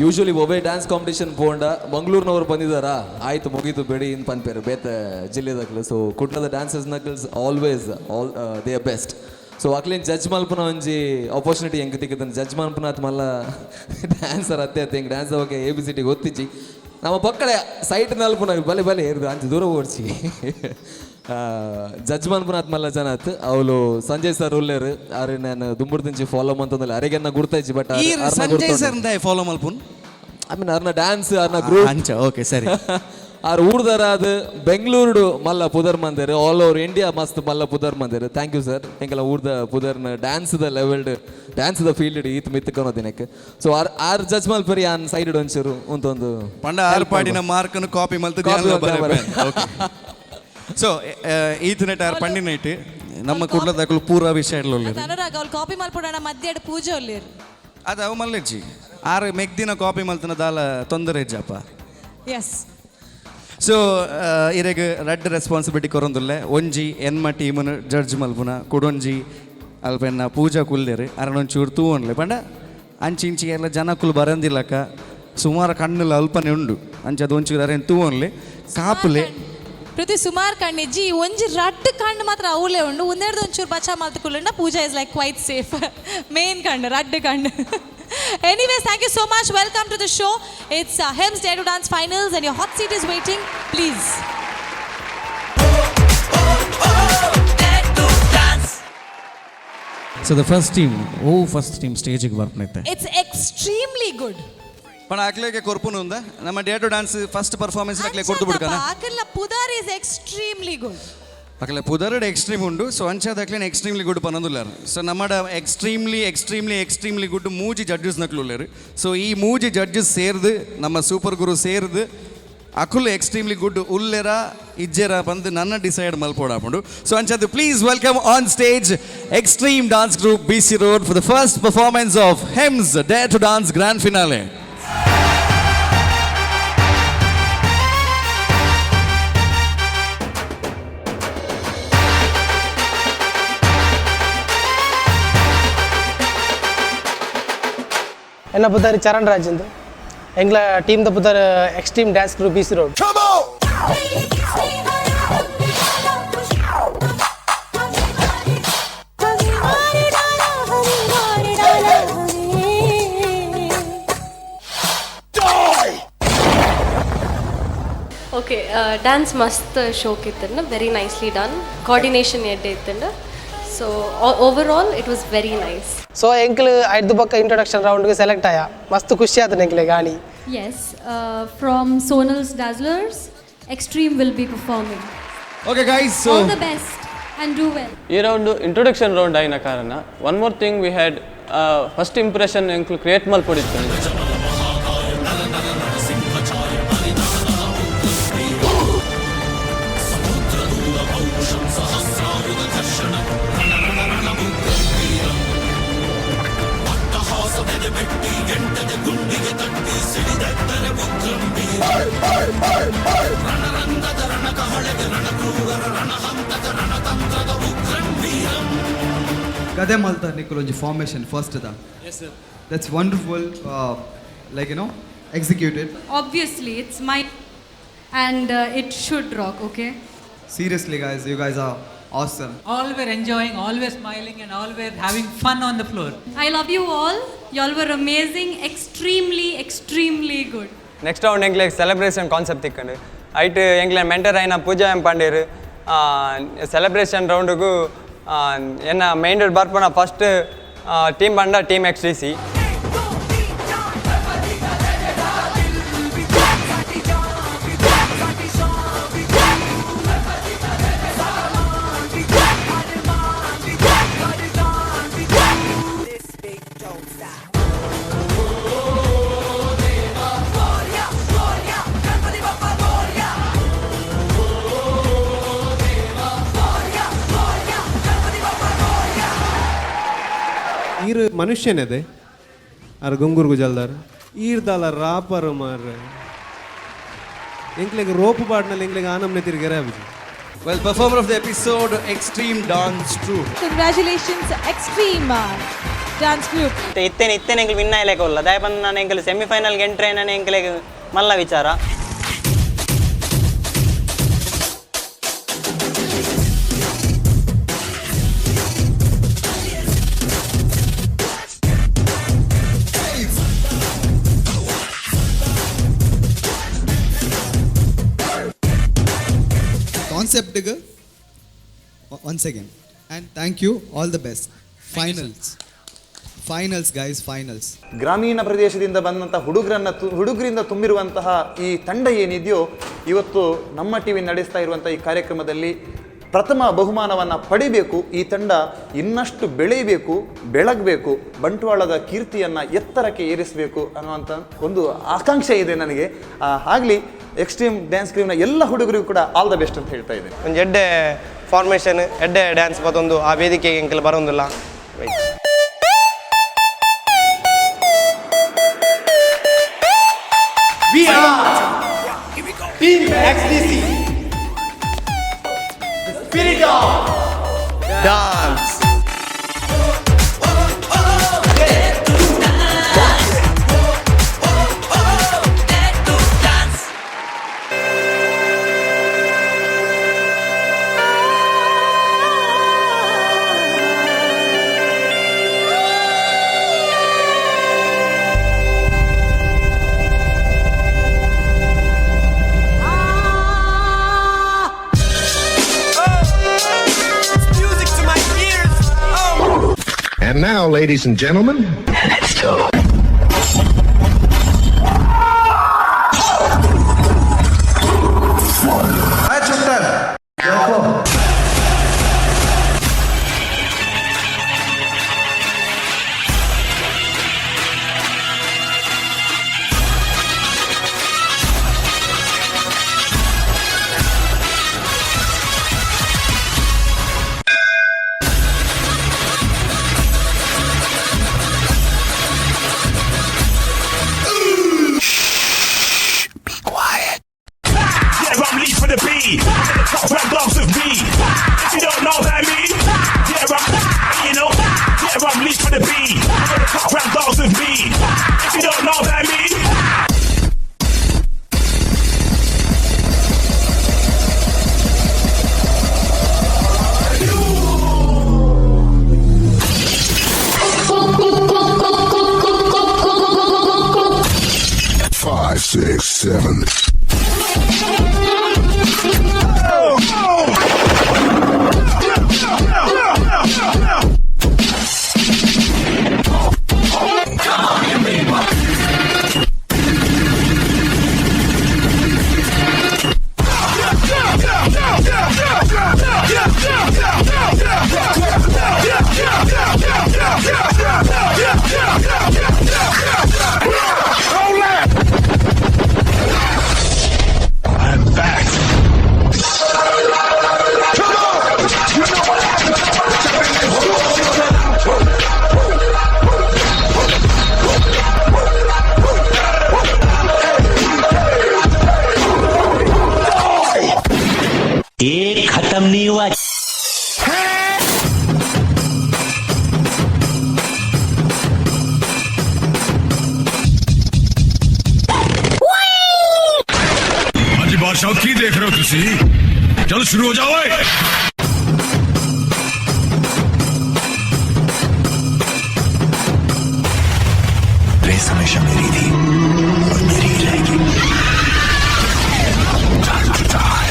ಯೂಶ್ವಲಿ ಒವ್ವೇ ಡ್ಯಾನ್ಸ್ ಕಾಂಪಿಟೇಷನ್ ಪೋಂಡ ಮಂಗಳೂರಿನವ್ರು ಬಂದಿದ್ದಾರಾ, ಆಯ್ತು ಮುಗೀತು ಬೇಡಿ ಇನ್ ಪನ್ಪೇರು ಬೇತೆ ಜಿಲ್ಲೆದಕ್ಲು. ಸೊ ಕುಡ್ಲದ dancers ನಕಲ್ಸ್ always all they best. ಸೊ ಅಕ್ಲೇನ್ ಜಡ್ಜ್ ಮಲ್ಪುನ ಒಂಜಿ ಆಪರ್ಚುನಿಟಿ ಎಂಕ್ ತಿಕ್ಕುದನ್. ಜಡ್ಜ್ ಮಲ್ಪುನಾತ್ ಮಲ್ಲ ಡ್ಯಾನ್ಸರ್ ಅತ್ತೆ ಅತ್ತೆ, ಎಂಕ್ ಡ್ಯಾನ್ಸ್ ಬಗ್ಗೆ ಎ ಬಿ ಸಿ ಟಿ ಗೊತ್ತಿಜ್ಜಿ. ನಮ್ಮ ಪಕ್ಕಡೆ ಸೈಟ್ ನಲ್ಪುನ ಬಲೆ ಬಲೆ ಏರ್ದು ಅಂಚ ದೂರ ಓಡ್ಸಿ ಜಡ್ಜ್ ಮನ್ಪುನಾತ್ ಮಲ್ಲ ಜನ ಆತ್. ಅವಳು ಸಂಜಯ್ ಸರ್ ಉಲ್ಲೇರು. ಆರೆ ನಾನು ದುಂಬುರ್ದಿಂಚಿ ಫಾಲೋ ಮಂತಂದಲ್ಲ, ಅರೆಗೆನ್ನ ಗುರ್ತಾಯ್ಚಿ, ಬಟ್ ಈ ಸಂಜಯ್ ಸರ್ ಫಾಲೋ ಮಲ್ಪುನ್? I mean ಅರ್ನ ಡ್ಯಾನ್ಸ್, ಅರ್ನ ಗ್ರೂಪ್. ಅಂಚ, ಓಕೆ, ಸರಿ. ಆರ್ ಊರ್ದರ ಅದು ಬೆಂಗಳೂರುಡು ಮಲ್ಲ ಪುದರ್ ಮಂದಿರ್, ಆಲ್ ಓವರ್ ಇಂಡಿಯಾ ಮಸ್ತ್ ಮಲ್ಲ ಪುದರ್ ಮಂದಿರ್. Thank you sir, ಎಂಕೆಲ್ಲ ಊರ್ದ ಪುದರ್ನ dance the levelled dance the field ಈತ್ ಮಿತ್ತುಕೊನೋ ದಿನಕ್ಕೆ. ಸೊ ಆರ್ ಆರ್ ಜಡ್ಜ್ ಮಲ್ಪರಿ, ಆನ್ ಸೈಡ್ ಒಂಚೂರು ಉಂತೊಂದು ಪಂಡ ಆರ್ ಪಾಡಿನ ಮಾರ್ಕನ್ನು ಕಾಪಿ ಮಲ್ತು. Copy. ಸೊ ಈತನೆಟ್ ಆರ್ ಪಂಡಿನೈಟ್ ನಮ್ಮ ಕುಡ್ಲದಕಲು ಪೂರ ವಿಷಯ ಇರಲಿಲ್ಲ. ಅನುರಾಗ್ ಅವ್ಳು ಕಾಪಿ ಮಲ್ಪುಡಣ ಮಧ್ಯಾಹ್ನ ಪೂಜೆ ಒಲ್ಲೇರು. ಅದು ಅವು ಮಲ್ಲೆಜ್ಜಿ, ಆರು ಮೆಗ್ದಿನ ಕಾಪಿ ಮಲ್ತನ ದಾಲ ತೊಂದರೆ ಇಜ್ಜಪ್ಪ. ಎಸ್. ಸೊ ಇರೆಗ್ ರಡ್ಡ್ ರೆಸ್ಪಾನ್ಸಿಬಿಲಿಟಿ ಕೊರೊಂದುಲ್ಲೆ. ಒಂಜಿ ಎನ್ಮ ಟೀಮನ್ ಜಡ್ಜ್ ಮಲ್ಪುನ, ಕುಡೊಂಜಿ ಅಲ್ಪ ಎನ್ನ ಪೂಜಾ ಕುಲ್ದೇರು, ಅರನೊಂಚೂರು ತೂವೊನ್ಲೆ. ಪಂಡ ಅಂಚಿ ಇಂಚಿ ಎಲ್ಲ ಜನಕುಲು ಬರಂದಿಲ್ಲಕ್ಕ, ಸುಮಾರು ಕಣ್ಣುಲ ಅಲ್ಪನೆ ಉಂಡು. ಅಂಚ ಅದು ಒಂಚೂರು ಅರೇನು ತೂವೊನ್ಲೆ, ಕಾಪುಲೆ. ಪ್ರತಿ ಸುಮಾರು ಕಣ್ಣಿಜ್ಜಿ, ಈ ಒಂಜಿ ರಡ್ಡ್ ಕಣ್ಣು ಮಾತ್ರ ಅವಲೇ ಉಂಡು. ಒಂದೆರಡು ಒಂಚೂರು ಬಚ್ಚ ಮಲ್ತುಕುಲ್ಲುಂಡ Pooja is like quite safe. Main ಕಣ್ಣು ರಡ್ಡ್ ಕಣ್ಣು. Anyways, thank you so much. Welcome to the show. It's HEMS Dare to Dance Finals and your hot seat is waiting. Please. So the first team, oh, first team ಸ್ಟೇಜಿಗೆ ಬರ್ಪನೈತೆ. It's extremely good. ಪಣ ಅಕ್ಲೆಗೆ ಕೊರ್ಪುನು ಉಂದ ನಮ್ಮ dare to dance first performance ಅಕ್ಲೆ ಕೊಡ್ತು ಬಿಡ್ಕನ. ಅಕಲ್ನ ಪುದರ್ is extremely good. ಅಕ್ಲೆ ಪುದರ್ಡ್ extreme ಉಂಡು. ಸೊ ಅಂಚಾದ ಅಕ್ಲೇನ extremely good ಪನೊಂದುಲ್ಲಾರ. So ನಮ್ಮಡ ಎಕ್ಸ್ಟ್ರೀಮ್ಲಿ ಎಕ್ಸ್ಟ್ರೀಮ್ಲಿ ಎಕ್ಸ್ಟ್ರೀಮ್ಲಿ ಗುಡ್ ಮೂಜಿ ಜಡ್ಜಸ್ ನಕ್ಲು ಉಲ್ಲೇರು. ಸೊ ಈ ಮೂಜಿ ಜಡ್ಜಸ್ ಸೇರ್ದು, ನಮ್ಮ ಸೂಪರ್ ಗುರು ಸೇರ್ದು, ಅಕುಲ್ ಎಕ್ಸ್ಟ್ರೀಮ್ಲಿ ಗುಡ್ ಉಲ್ಲೆರ ಇಜ್ಜೆರ ಬಂದು ನನ್ನ ಡಿಸೈಡ್ ಮಲ್ಪೋಡಾಪುಂಡು. ಸೊ ಅಂಚಾದ please welcome on stage Extreme Dance Group, BC Road, for the first performance of HEMS Dare to Dance grand finale. ಎನ್ನ ಪುದರ್ ಚರಣ್ ರಾಜ್ ಇಂದು. ಎಂಗ್ಲ ಟೀಮ್ the ಪುದರ್ extreme dance group, BC road. Okay, dance ಮಸ್ತ್ ಶೋಕ್ ಇತ್ತಂಡ, very nicely done. Coordination ಎಡ್ಡೆ ಇತ್ತಂಡ. So overall it was very nice. So ಎಂಕ್ಲು ಐದು ಬೊಕ್ಕ introduction ರೌಂಡ್ಗೆ select ಆಯ, ಮಸ್ತ್ ಖುಷಿ ಆತನ ಎಂಕ್ಲೆ ಗಾಣಿ. Yes, from Sonal's Dazzlers, Extreme will be performing. Okay guys, so All the best and do well. ಈ round introduction round ಆಯಿನ ಕಾರಣ, one more thing we had, first impression ಎಂಕ್ಲು ಕ್ರಿಯೇಟ್ ಮಲ್ಪೊಡಿತ್ತು. ಕದೆ ಮಲ್ತ ನಿಕ್ಕುಲೊಂಜಿ formation first the. Yes, sir. That's wonderful, like executed. Obviously, it's my and it should rock, okay? Seriously guys, you guys are awesome. All were enjoying, all were smiling, and all were having fun on the floor. I love you all. Y'all were amazing, extremely, extremely good. Next round ಎಂಕ್ಲೆಗ್ celebration concept ತಿಕ್ಕಂಡು. ಐಟ್ ಎಂಕ್ಲೆ mentor ಆಯಿನ ಪೂಜಾ M ಪಾಂಡೇರು celebration ರೌಂಡ್ಗು ಎನ್ನ mind ಬರ್ಪುನ first team ಬಂಡ team X D C. ಈರ್ ಮನುಷ್ಯನದೆ ಆರ್ ಗುಂಗುರು ಗುಜಲ್ದಾರ್ ಈರ್ದಾಲ wrapper ಮಾರ್ರೆ. ಎಂಕ್ಲೆಗ್ rope ಪಾಡ್ನಲ್ಲಿ ಎಂಕ್ಲೆಗ್ ಆನಮ್ನೆ ತಿರ್ಗೆರೆ ಆಪುಜಿ. Well, performer of the episode, Extreme Dance Troupe. Congratulations, Extreme Dance Group. ಇತ್ತೇನೆ ಇತ್ತೇನೆ ಎಂಕ್ಲು ವಿನ್ ಆಯ್ಲೆಕ ಉಲ್ಲ. ದಾಯ ಪಂದ್ ನಾನು ಎಂಕಲ್ ಸೆಮಿಫೈನಲ್ಗೆ ಎಂಟ್ರಿ ಆಯ್ನ ಎಂಕ್ಲೆಗ್ ಮಲ್ಲ ವಿಚಾರ. Concept once again and thank you, all the best. Finals, finals guys, finals. ಗ್ರಾಮೀಣ ಪ್ರದೇಶದಿಂದ ಬಂದಂಥ ಹುಡುಗರನ್ನ ಹುಡುಗರಿಂದ ತುಂಬಿರುವಂತಹ ಈ ತಂಡ ಏನಿದೆಯೋ ಇವತ್ತು ನಮ್ಮ ಟಿವಿ ನಡೆಸ್ತಾ ಇರುವಂಥ ಈ ಕಾರ್ಯಕ್ರಮದಲ್ಲಿ ಪ್ರಥಮ ಬಹುಮಾನವನ್ನು ಪಡಿಬೇಕು. ಈ ತಂಡ ಇನ್ನಷ್ಟು ಬೆಳೆಯಬೇಕು, ಬೆಳಗಬೇಕು, ಬಂಟ್ವಾಳದ ಕೀರ್ತಿಯನ್ನು ಎತ್ತರಕ್ಕೆ ಏರಿಸಬೇಕು ಅನ್ನುವಂಥ ಒಂದು ಆಕಾಂಕ್ಷೆ ಇದೆ ನನಗೆ. ಆಗಲಿ, ಎಕ್ಸ್ಟ್ರೀಮ್ ಡ್ಯಾನ್ಸ್ ಕ್ರೀಮ್ನ ಎಲ್ಲ ಹುಡುಗರಿಗೂ ಕೂಡ all the best ಅಂತ ಹೇಳ್ತಾ ಇದ್ದೇನೆ. ಒಂದು ಎಡ್ಡೆ ಫಾರ್ಮೇಷನ್, ಎಡ್ಡೆ ಡ್ಯಾನ್ಸ್ ಬತ್ತೊಂದು ಆ ವೇದಿಕೆಗೆ ಎಂಕಲ್ ಬರೋಂದಿಲ್ಲ. We are Team XDC. The spirit of dance. Music to my ears. Oh. And now, ladies and gentlemen, let's go. Yeah, I'm lead for the B. Top rap dogs with me. If you don't know about me, yeah, I'm, you know, yeah, I'm lead for the B. Top rap dogs with me. If you don't know about me. Five, six, seven. I'm back. Come on! You know what happened? एक खत्म नहीं हुआ। ਹਾਂਜੀ ਬਾਦਸ਼ਾਹ, ਕੀ ਦੇਖ ਰਹੇ ਹੋ ਤੁਸੀਂ? ਚਲੋ ਸ਼ੁਰੂ ਹੋ ਜਾਓ ਓਏ। रेस हमेशा मेरी थी और मेरी ही रहेगी। Time to die.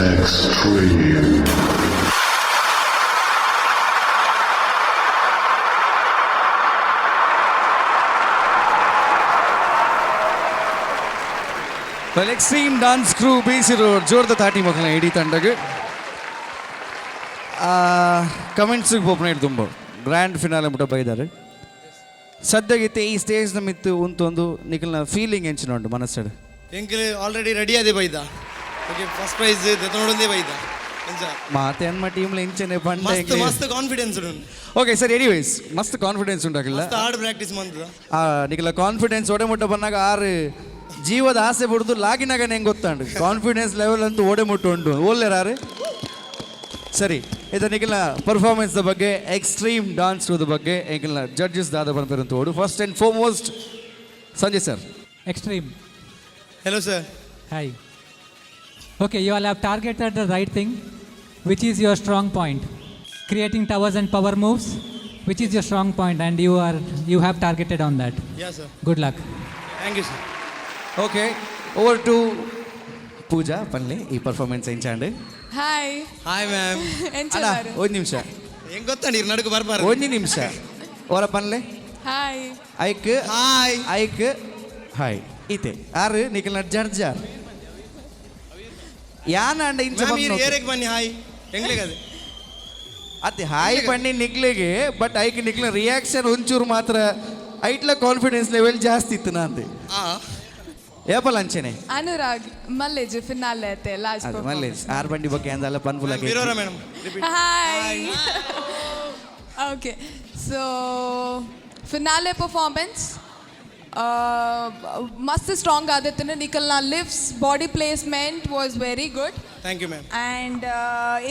Extreme. Well, extreme dance crew BC road ಜೋರ್ದ ತಾಟಿ ಮಕ್ಕಳ ಇಡೀ ತಂಡಗ್ ಕಮೆಂಟ್ಸಿಗೆ ಪೋಪನ ತುಂಬ ಗ್ರ್ಯಾಂಡ್ ಫಿನಾಲೆ ಮುಟ್ಟ ಬೈದಾರೆ. ಸದ್ಯಗಿತ್ತೆ ಈ ಸ್ಟೇಜ್ ನಮಿತ್ತು ಉಂತೊಂದು ನಿಖಲ್ನ ಫೀಲಿಂಗ್ ಎಂಚಿನ ಉಂಟು ಮನಸ್ಸಡು? ಎಂಕಲ್ ಆಲ್ರೆಡಿ ರೆಡಿ ಆದೆ ಬೈದ. ಓಕೆ, ಫಸ್ಟ್ ಪ್ರೈಸ್ ದೆತೊನೊಡೊಂದೇ ಬೈದ ಎಂಚ. ಮಾತೆ ಅನ್ಮ ಟೀಮ್ಲ ಎಂಚನೆ ಪಂಡ. ಮಸ್ತ್ ಮಸ್ತ್ ಕಾನ್ಫಿಡೆನ್ಸ್ ಉಂಡು. ಓಕೆ ಸರ್, ಎನಿವೇಸ್ ಮಸ್ತ್ ಕಾನ್ಫಿಡೆನ್ಸ್ ಉಂಟಾಗಿಲ್ಲ. ಮಸ್ತ್ ಹಾರ್ಡ್ ಪ್ರಾಕ್ಟೀಸ್ ಮಂತದ. ನಿಖಲ ಕಾನ್ಫಿಡೆನ್ಸ್ ಒಡೆ ಮುಟ್ಟ ಬಂದಾಗ ಆರು ಜೀವದ ಆಸೆ ಬಿಡುದು ಲಾಗಿನಾಗನೆ ಹೆಂಗೆ ಗೊತ್ತಾಂಡು ಕಾನ್ಫಿಡೆನ್ಸ್ ಲೆವೆಲ್ ಅಂತೂ ಓಡೆ ಮುಟ್ಟು ಉಂಟು ಓಲ್ಲೇರಾರು. ಸರಿ, ಇದು ನಿಖಿಲ್ನ ಪರ್ಫಾರ್ಮೆನ್ಸ್ ಬಗ್ಗೆ, ಎಕ್ಸ್ಟ್ರೀಮ್ ಡಾನ್ಸ್ ಬಗ್ಗೆ ಎಂಕಲ್ನ ಜಡ್ಜಸ್ ದಾದ ಬಂದ್ಪೇರಂತ ಓಡು. First and foremost Sanjay sir. Extreme. Hello sir. Hi. Okay, you all have targeted the right thing, which is your strong point. Creating towers and power moves, which is your strong point, and you have targeted on that. Yeah, sir. Good luck. Thank you, sir. Okay, over to Pooja ಪನ್ಲೆ ಈ performance ಎಂಚಾಂಡ್. Hi. Hi ma'am. ಎಂಚ? ಒಂದು ನಿಮಿಷ. ಹೆಂಗ್ ಗೊತ್ತಾ ನೀರು ನಡುಕು ಬರ್ಬಾರ್ದು. ಒಂದು ನಿಮಿಷ ಓರ ಪನ್ಲೆ. ಹಾಯ್. ಐಕ್ ಹಾಯ್. ಐಕ್ ಹಾಯ್ ಈತೆ ಆರು ನಿಖಲ್ ಜಡ್ಜಾರ್ ಯಾನ ಅಂಡ ಇಂಚ. ಮ್ಯಾಮ್, ಈರ್ ಏರೆಗ್ ಬನ್ನಿ ಹಾಯ್ ಎಂಗ್ಲಿಗೆ ಅದು. ಅತ್ತೆ ಹಾಯ್ ಬನ್ನಿ ನಿಕ್ಲಿಗೆ, ಬಟ್ ಐಕ್ ನಿಕ್ಲ ರಿಯಾಕ್ಷನ್ ಒಂಚೂರು ಮಾತ್ರ ಐಟ್ಲ ಕಾನ್ಫಿಡೆನ್ಸ್ ಲೆವೆಲ್ ಜಾಸ್ತಿ ಇತ್ತು ನಾಂದೆ. ಏಪಲ್ ಅಂಚೆನೆ. ಅನುರಾಗ್ ಮಲ್ಲೇಜ್ ಫಿನಾಲೆ ಅತ್ತೆ ಲಾಸ್ಟ್. ಅದು ಮಲ್ಲೇಜ್ ಆರು ಬಂಡಿ ಬಗ್ಗೆ ಅಂದಲ್ಲ ಪನ್ಫುಲ್ ಆಗಿ. ಬಿರೋರ madam. Hi. Okay, so finale performance ಮಸ್ತ್ strong ಆದತ್ತನ. ನಿಖಲ್ನ lifts, body placement was very good. Thank you ma'am. And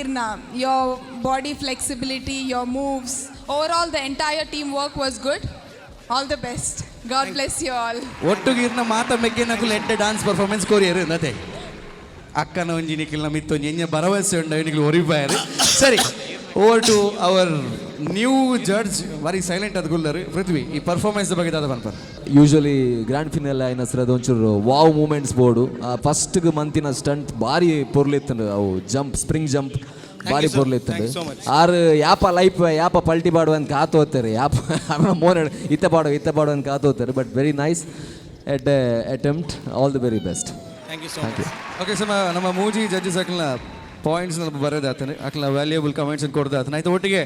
Irna, your body flexibility, your moves, overall the entire team work was good. All the best. God bless you all. ಒಟ್ಟುಗೆ ಇರ್ನ ಮಾತ ಮೆಗ್ಗೆನಕುಲು ಎಡ್ಡೆ dance performance courier ನತೆ ಅಕ್ಕನ ಒಂಜಿ ನಿಖಿಲ್ನ ಮಿತ್ತೊಂಜಿ ಎಂಜ ಭರವಸೆ ಉಂಡು ನಿಖಿಲ್ ಒರಿಪಾಯರು. ಸರಿ, over to our new judge. ಬಾರಿ silent ಅದು ಗುಲ್ಲರು ಪೃಥ್ವಿ, ಈ ಪರ್ಫಾರ್ಮೆನ್ಸ್ ಬಗ್ಗೆ ದಾದ ಪನ್ಪರ್. ಯೂಶಲಿ ಗ್ರ್ಯಾಂಡ್ ಫಿನಾಲೆ ಆಯಿನ ಸರ್ ಅದು ಒಂಚೂರು ವಾವ್ ಮೂಮೆಂಟ್ಸ್ ಬೋರ್ಡು. ಫಸ್ಟ್ಗೆ ಮಂತಿನ ಸ್ಟಂಟ್ ಭಾರಿ ಪೊರ್ಲಿತ್ತಂಡು. ಅವು ಜಂಪ್, ಸ್ಪ್ರಿಂಗ್ ಜಂಪ್ ಭಾರಿ you, sir. ಪೊರ್ಲಿತ್ತಂಡು. Thank you so much. ಆರು ಯಾಪ ಲೈಫ್ ಯಾಪ ಪಲ್ಟಿ ಪಾಡುವ ಅಂತ ಕಾತು ಹೋಗ್ತಾರೆ, ಯಾಪ ಮೋನ ಇತ್ತ ಪಾಡುವ ಇತ್ತ ಪಾಡುವ ಅಂತ ಕಾತು ಹೋಗ್ತಾರೆ. But very nice at attempt. All the very best. Thank you so thank you. Okay sir, ನಮ್ಮ ಮೂಜಿ ಜಡ್ಜಸ್ ಅಕ್ಲನ ಪಾಯಿಂಟ್ಸ್ ನಮ್ಮ ಬರೋದಾತನೆ, ಅಕ್ಲನ ವ್ಯಾಲ್ಯೂಯಬಲ್ ಕಮೆಂಟ್ಸ್ ಕೊಡ್ದಾತನೆ. ಆಯ್ತು, ಒಟ್ಟಿಗೆ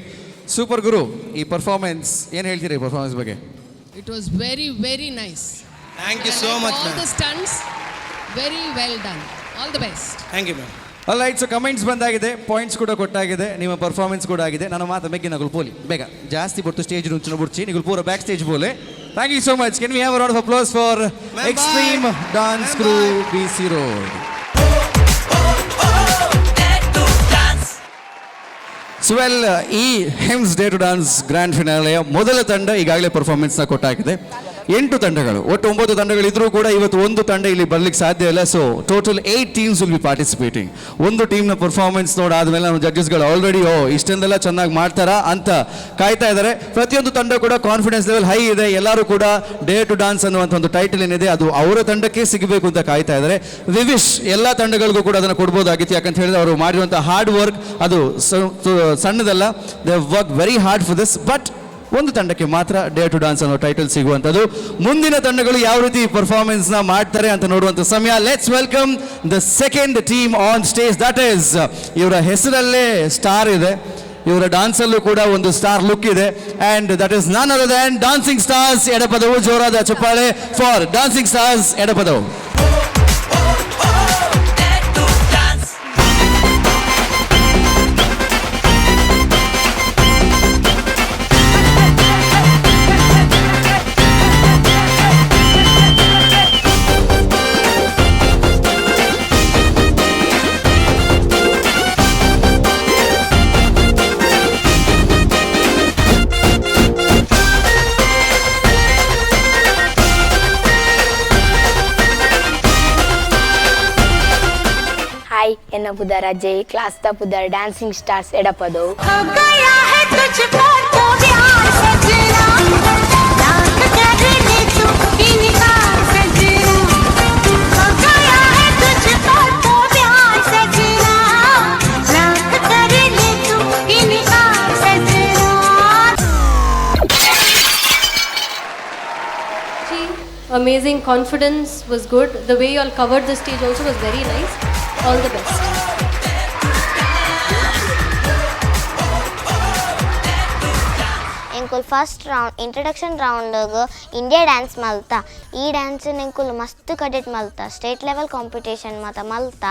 ಸೂಪರ್ ಗುರು, ಈ ಪರ್ಫಾರ್ಮೆನ್ಸ್ ಏನು ಹೇಳ್ತೀರಿ ಈ ಪರ್ಫಾರ್ಮೆನ್ಸ್ ಬಗ್ಗೆ? It was very, very nice. Thank you so much All ma'am. the stunts, very well done. All the best. Thank you ma'am. ಅಲ್ಲ, ಸೊ ಕಮೆಂಟ್ಸ್ ಬಂದಾಗಿದೆ, ಪಾಯಿಂಟ್ಸ್ ಕೂಡ ಕೊಟ್ಟಾಗಿದೆ, ನಿಮ್ಮ ಪರ್ಫಾರ್ಮೆನ್ಸ್ ಕೂಡ ಆಗಿದೆ. ನನ್ನ ಮಾತು ಮೆಗ್ಗಿನಗಳು ಪೋಲಿ ಬೇಗ ಜಾಸ್ತಿ ಬೊಟ್ಟು ಸ್ಟೇಜ್ ನುಂಚಿನ ಬುಡ್ಚಿ ನಿಗಳು ಪೂರ ಬ್ಯಾಕ್ ಸ್ಟೇಜ್ ಬೋಲೆ. Thank you so much. Can we have round of applause for Ma'am, extreme bye. Dance Ma'am, crew bye. B C road? So well, ಈ ಹೆಮ್ಸ್ ಡೇರ್ ಟು ಡಾನ್ಸ್ ಗ್ರ್ಯಾಂಡ್ ಫಿನಾಲೆಯ ಮೊದಲ ತಂಡ ಈಗಾಗಲೇ ಪರ್ಫಾರ್ಮೆನ್ಸ್ನ ಕೊಟ್ಟಾಗಿದೆ. ಎಂಟು ತಂಡಗಳು, ಒಟ್ಟು ಒಂಬತ್ತು ತಂಡಗಳಿದ್ರೂ ಕೂಡ ಇವತ್ತು ಒಂದು ತಂಡ ಇಲ್ಲಿ ಬರ್ಲಿಕ್ಕೆ ಸಾಧ್ಯ ಇಲ್ಲ. So total eight teams will be participating. ಒಂದು ಟೀಮ್ನ ಪರ್ಫಾರ್ಮೆನ್ಸ್ ನೋಡಾದ್ಮೇಲೆ ನಮ್ಮ ಜಡ್ಜಸ್ಗಳು ಆಲ್ರೆಡಿ ಓ ಇಷ್ಟೊಂದೆಲ್ಲ ಚೆನ್ನಾಗಿ ಮಾಡ್ತಾರಾ ಅಂತ ಕಾಯ್ತಾ ಇದ್ದಾರೆ. ಪ್ರತಿಯೊಂದು ತಂಡ ಕೂಡ ಕಾನ್ಫಿಡೆನ್ಸ್ ಲೆವೆಲ್ ಹೈ ಇದೆ. ಎಲ್ಲರೂ ಕೂಡ ಡೇರ್ ಟು ಡಾನ್ಸ್ ಅನ್ನುವಂಥ ಒಂದು ಟೈಟಲ್ ಏನಿದೆ ಅದು ಅವರ ತಂಡಕ್ಕೆ ಸಿಗಬೇಕು ಅಂತ ಕಾಯ್ತಾ ಇದ್ದಾರೆ. We wish ಎಲ್ಲ ತಂಡಗಳಿಗೂ ಕೂಡ ಅದನ್ನು ಕೊಡ್ಬೋದಾಗಿತ್ತು. ಯಾಕಂತ ಹೇಳಿದ್ರೆ ಅವರು ಮಾಡಿರುವಂಥ ಹಾರ್ಡ್ ವರ್ಕ್ ಅದು ಸಣ್ಣದಲ್ಲ. They work very hard for this, but ಒಂದು ತಂಡಕ್ಕೆ ಮಾತ್ರ ಡೇರ್ ಟು ಡಾನ್ಸ್ ಅನ್ನೋ ಟೈಟಲ್ ಸಿಗುವಂಥದ್ದು. ಮುಂದಿನ ತಂಡಗಳು ಯಾವ ರೀತಿ ಪರ್ಫಾರ್ಮೆನ್ಸ್ನ ಮಾಡ್ತಾರೆ ಅಂತ ನೋಡುವಂಥ ಸಮಯ. Let's welcome the second team on stage. That is, ಇವರ ಹೆಸರಲ್ಲೇ ಸ್ಟಾರ್ ಇದೆ, ಇವರ ಡಾನ್ಸಲ್ಲೂ ಕೂಡ ಒಂದು ಸ್ಟಾರ್ ಲುಕ್ ಇದೆ, and that is none other than dancing stars Edapadavu. ಜೋರಾದ ಚಪ್ಪಾಳೆ for dancing stars Edapadavu. Hi, ಎನ್ನ ಪುದರ್ ಅಜಯ್, ಕ್ಲಾಸ್ ದ ಪುದರ್ ಡ್ಯಾನ್ಸಿಂಗ್ ಸ್ಟಾರ್ಸ್ ಎಡಪದವು. गया है तुझको तो प्यार सजना, लाख कर ले तू इनकार सजना। हो गया है तुझको तो प्यार सजना। Amazing confidence was good. The way you all covered the stage also was very nice. All the best. ಎಂಕುಲು ಫಸ್ಟ್ ರೌಂಡ್ ಇಂಟ್ರಡಕ್ಷನ್ ರೌಂಡ್ಗ್ ಇಂಡಿಯಾ ಡ್ಯಾನ್ಸ್ ಮಲ್ತ. ಈ ಡ್ಯಾನ್ಸ್ ಎಂಕುಲು ಮಸ್ತ್ ಕಡೆಟ್ ಮಲ್ತ, ಸ್ಟೇಟ್ ಲೆವೆಲ್ ಕಾಂಪಿಟೇಷನ್ ಮಾತ ಮಲ್ತ.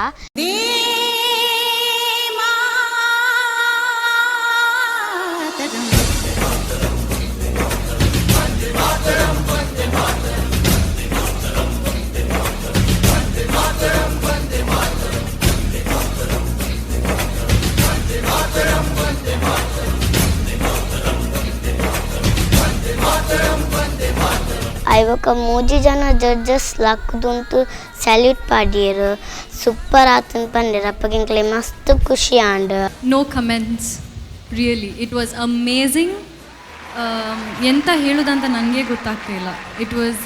ಐವಕ ಮೂಜಿ ಜನ ಜಡ್ಜಸ್ ಲಕ್ದುಂತು ಸಲ್ಯೂಟ್ ಪಾಡಿಯರು, ಸೂಪರ್ ಆತನ್ ಪಂಡೆರ್. ಅಪ್ಪಗಿಂಕ್ಲೆ ಮಸ್ತ್ ಖುಷಿ and. No comments, really it was amazing. ಎಂತ ಹೇಳೋದಂತ ನನಗೆ ಗೊತ್ತಾಗ್ತಿಲ್ಲ. It was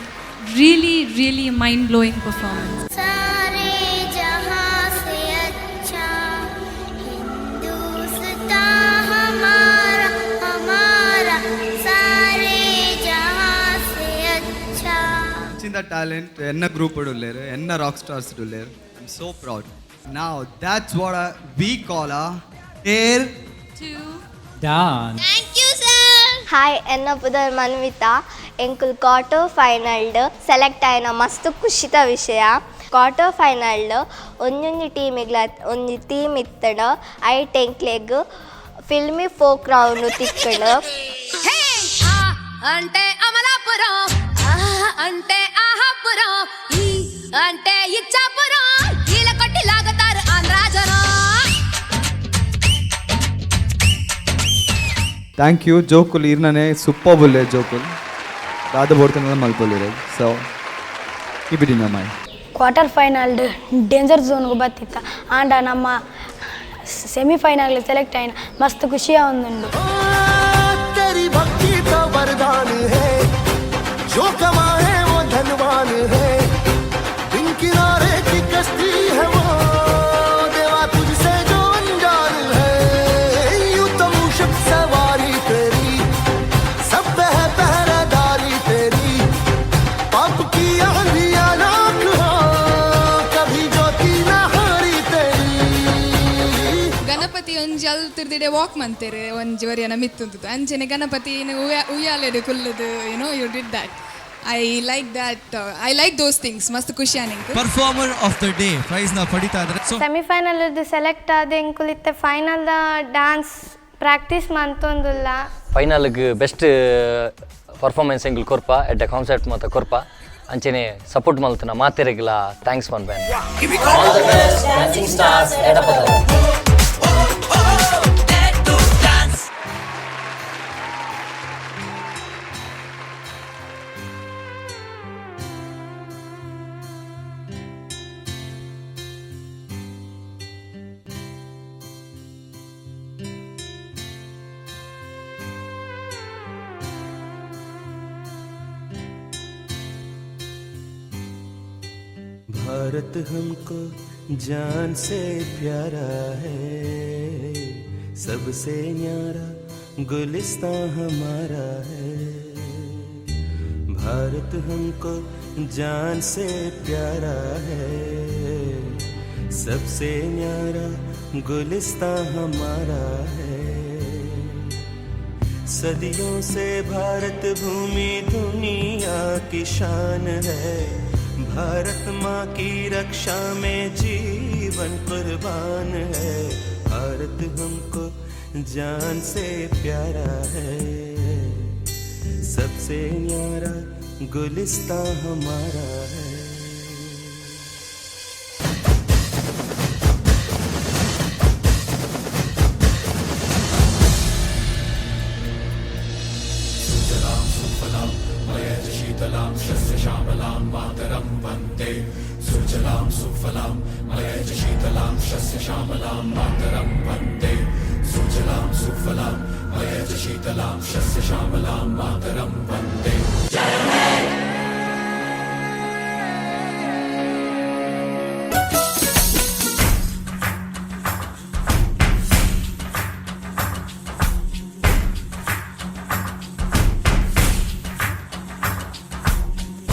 really really mind blowing performance. सारे जहां से अच्छा हिंदुस्तां हमारा हमारा, सारे जहां से अच्छा. ಚಿಂದ ಟ್ಯಾಲೆಂಟ್ ಎನ್ನ ಗ್ರೂಪ್ ಉಲ್ಲೇರು, ಎನ್ನ ರಾಕ್ ಸ್ಟಾರ್ಸ್ ಉಲ್ಲೇರು. I am so proud. Now that's what we call a dare dance. Thank you sir. Hi, ಎನ್ನ ಪುದರ್ ಮನ್ವಿತಾ. ಎಂಕುಲ್ ಕ್ವಾರ್ಟರ್ ಫೈನಲ್ಡ್ ಸೆಲೆಕ್ಟ್ ಆಯಿನ ಮಸ್ತ್ ಖುಷಿತ ವಿಷಯ. ಕ್ವಾರ್ಟರ್ ಫೈನಲ್ಡ್ ಒಂಜೊಂಜಿ ಟೀಮಿಗ್ಲ ಒಂಜಿ ಟೀಮ್ ಇತ್ತಂಡ, ಐಟ್ ಎಂಕ್ಲೆಗ್ ಫಿಲ್ಮಿ ಫೋಕ್ ರೌಂಡ್ ತಿಕ್ಕಂಡು. హే ఆ అంటే అమలాపురం, ఆ అంటే ఆహాపురం, ఈ అంటే ఇచ్చాపురం, ఈల కొట్టి లాగుతారు ఆంధ్రా జనం. Thank you ಜೋಕುಲ್ ಇರ್ನನೆ ಸೂಪರ್ ಬುಲ್ಲೆ ಜೋಕುಲ್ ದಾದ ಬೋಡ್ತನ ಮಲ್ಪೊಲಿರೆ. So keep it in your mind. Quarter final danger ಝೋನ್ಗೆ ಬತ್ತಿತ್ತ ಆಂಡ ನಮ್ಮ ಸೆಮಿಫೈನಲ್ ಸೆಲೆಕ್ಟ್ ಆಯಿನ ಮಸ್ತ್ ಖುಷಿಯ ಒಂದುಂಡು. तेरी भक्ति का वरदान है, जो कमाए वो धनवान है, बिन किनारे की कश्ती है वो, देवा तुझसे जो अनजान है, यूं तो मूषक सवारी तेरी, सब पे है पहरेदारी तेरी, पाप की आंधियां लाख हो, कभी ज्योति ना हारी तेरी. ಗಣಪತಿ ಒಂಜಿ ಅಲ್ತಿರ್ದಿಡೆ ವಾಕ್ ಮಂತೇರು ಒಂಜಿ ವರಿಯನ ಮಿತ್ತುಂತು ಅಂಚನೆ Ganapati ಉಯ್ಯಾಲೆಡು ಕುಲ್ಲುದು, you did that. I like that. I like those things. ಮಸ್ತ್ ಖುಷಿ ಆನಿಂಕ್. ಪರ್ಫಾರ್ಮರ್ ಆಫ್ the day ಪ್ರೈಸ್ನ ಪಡಿತಾ ಇದ್ದಾರೆ. ಸೊ ಸೆಮಿಫೈನಲ್ ಸೆಲೆಕ್ಟ್ ಆದ ಎಂಕುಲಿತ್ತೆ ಫೈನಲ್ ಡ್ಯಾನ್ಸ್ ಪ್ರಾಕ್ಟೀಸ್ ಮಂತೊಂದುಲ್ಲ. ಫೈನಲ್ಗೆ ಬೆಸ್ಟ್ ಪರ್ಫಾರ್ಮೆನ್ಸ್ ಎಂಗುಲ್ ಕೊರ್ಪ, ಎಡ್ಡೆ ಕಾನ್ಸೆಪ್ಟ್ ಮಾತ ಕೊರ್ಪ. ಅಂಚೆನೆ ಸಪೋರ್ಟ್ ಮಲ್ತನ ಮಾತೆರೆಗಿಲ thanks ಪನ್ಪೇನ್. Dancing stars Edapathala. Bharat हमको जान से प्यारा है, सबसे न्यारा गुलिस्तां हमारा है. भारत हमको जान से प्यारा है, सबसे न्यारा गुलिस्तां हमारा है. सदियों से भारत भूमि दुनिया की शान है, भारत माँ की रक्षा में जीवन कुर्बान है. भारत हमको जान से प्यारा है, सबसे न्यारा गुलिस्तां हमारा है. सुजलां सुफलां मयज शीतलां शस्यश्यामलां मातरं वन्दे. सुजलां सुफलां मयज शीतलां शस्यश्यामलां मातरं वन्दे. सुजलां सुफलां मयज शीतलां शस्यश्यामलां मातरं वन्दे.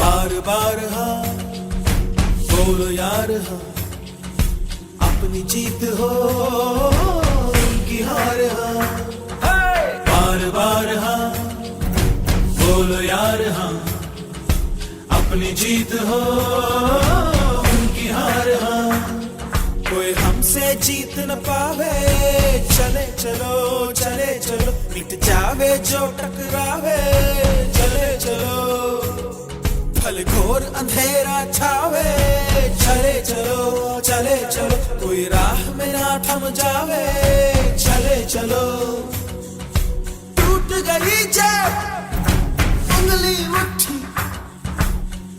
बार बार हाँ, अपनी जीत हो उनकी हार हाँ। बार बार हाँ बोलो यार हाँ, अपनी जीत हो उनकी हार हाँ। कोई हमसे जीत न पावे, चले चलो चले चलो, मिट जावे जो टकरावे, चले चलो फल घोर अंधेरा छावे, चले चलो चले चलो, कोई राह में ना थम जावे, चले चलो। टूट गई जब उंगली मुट्ठी,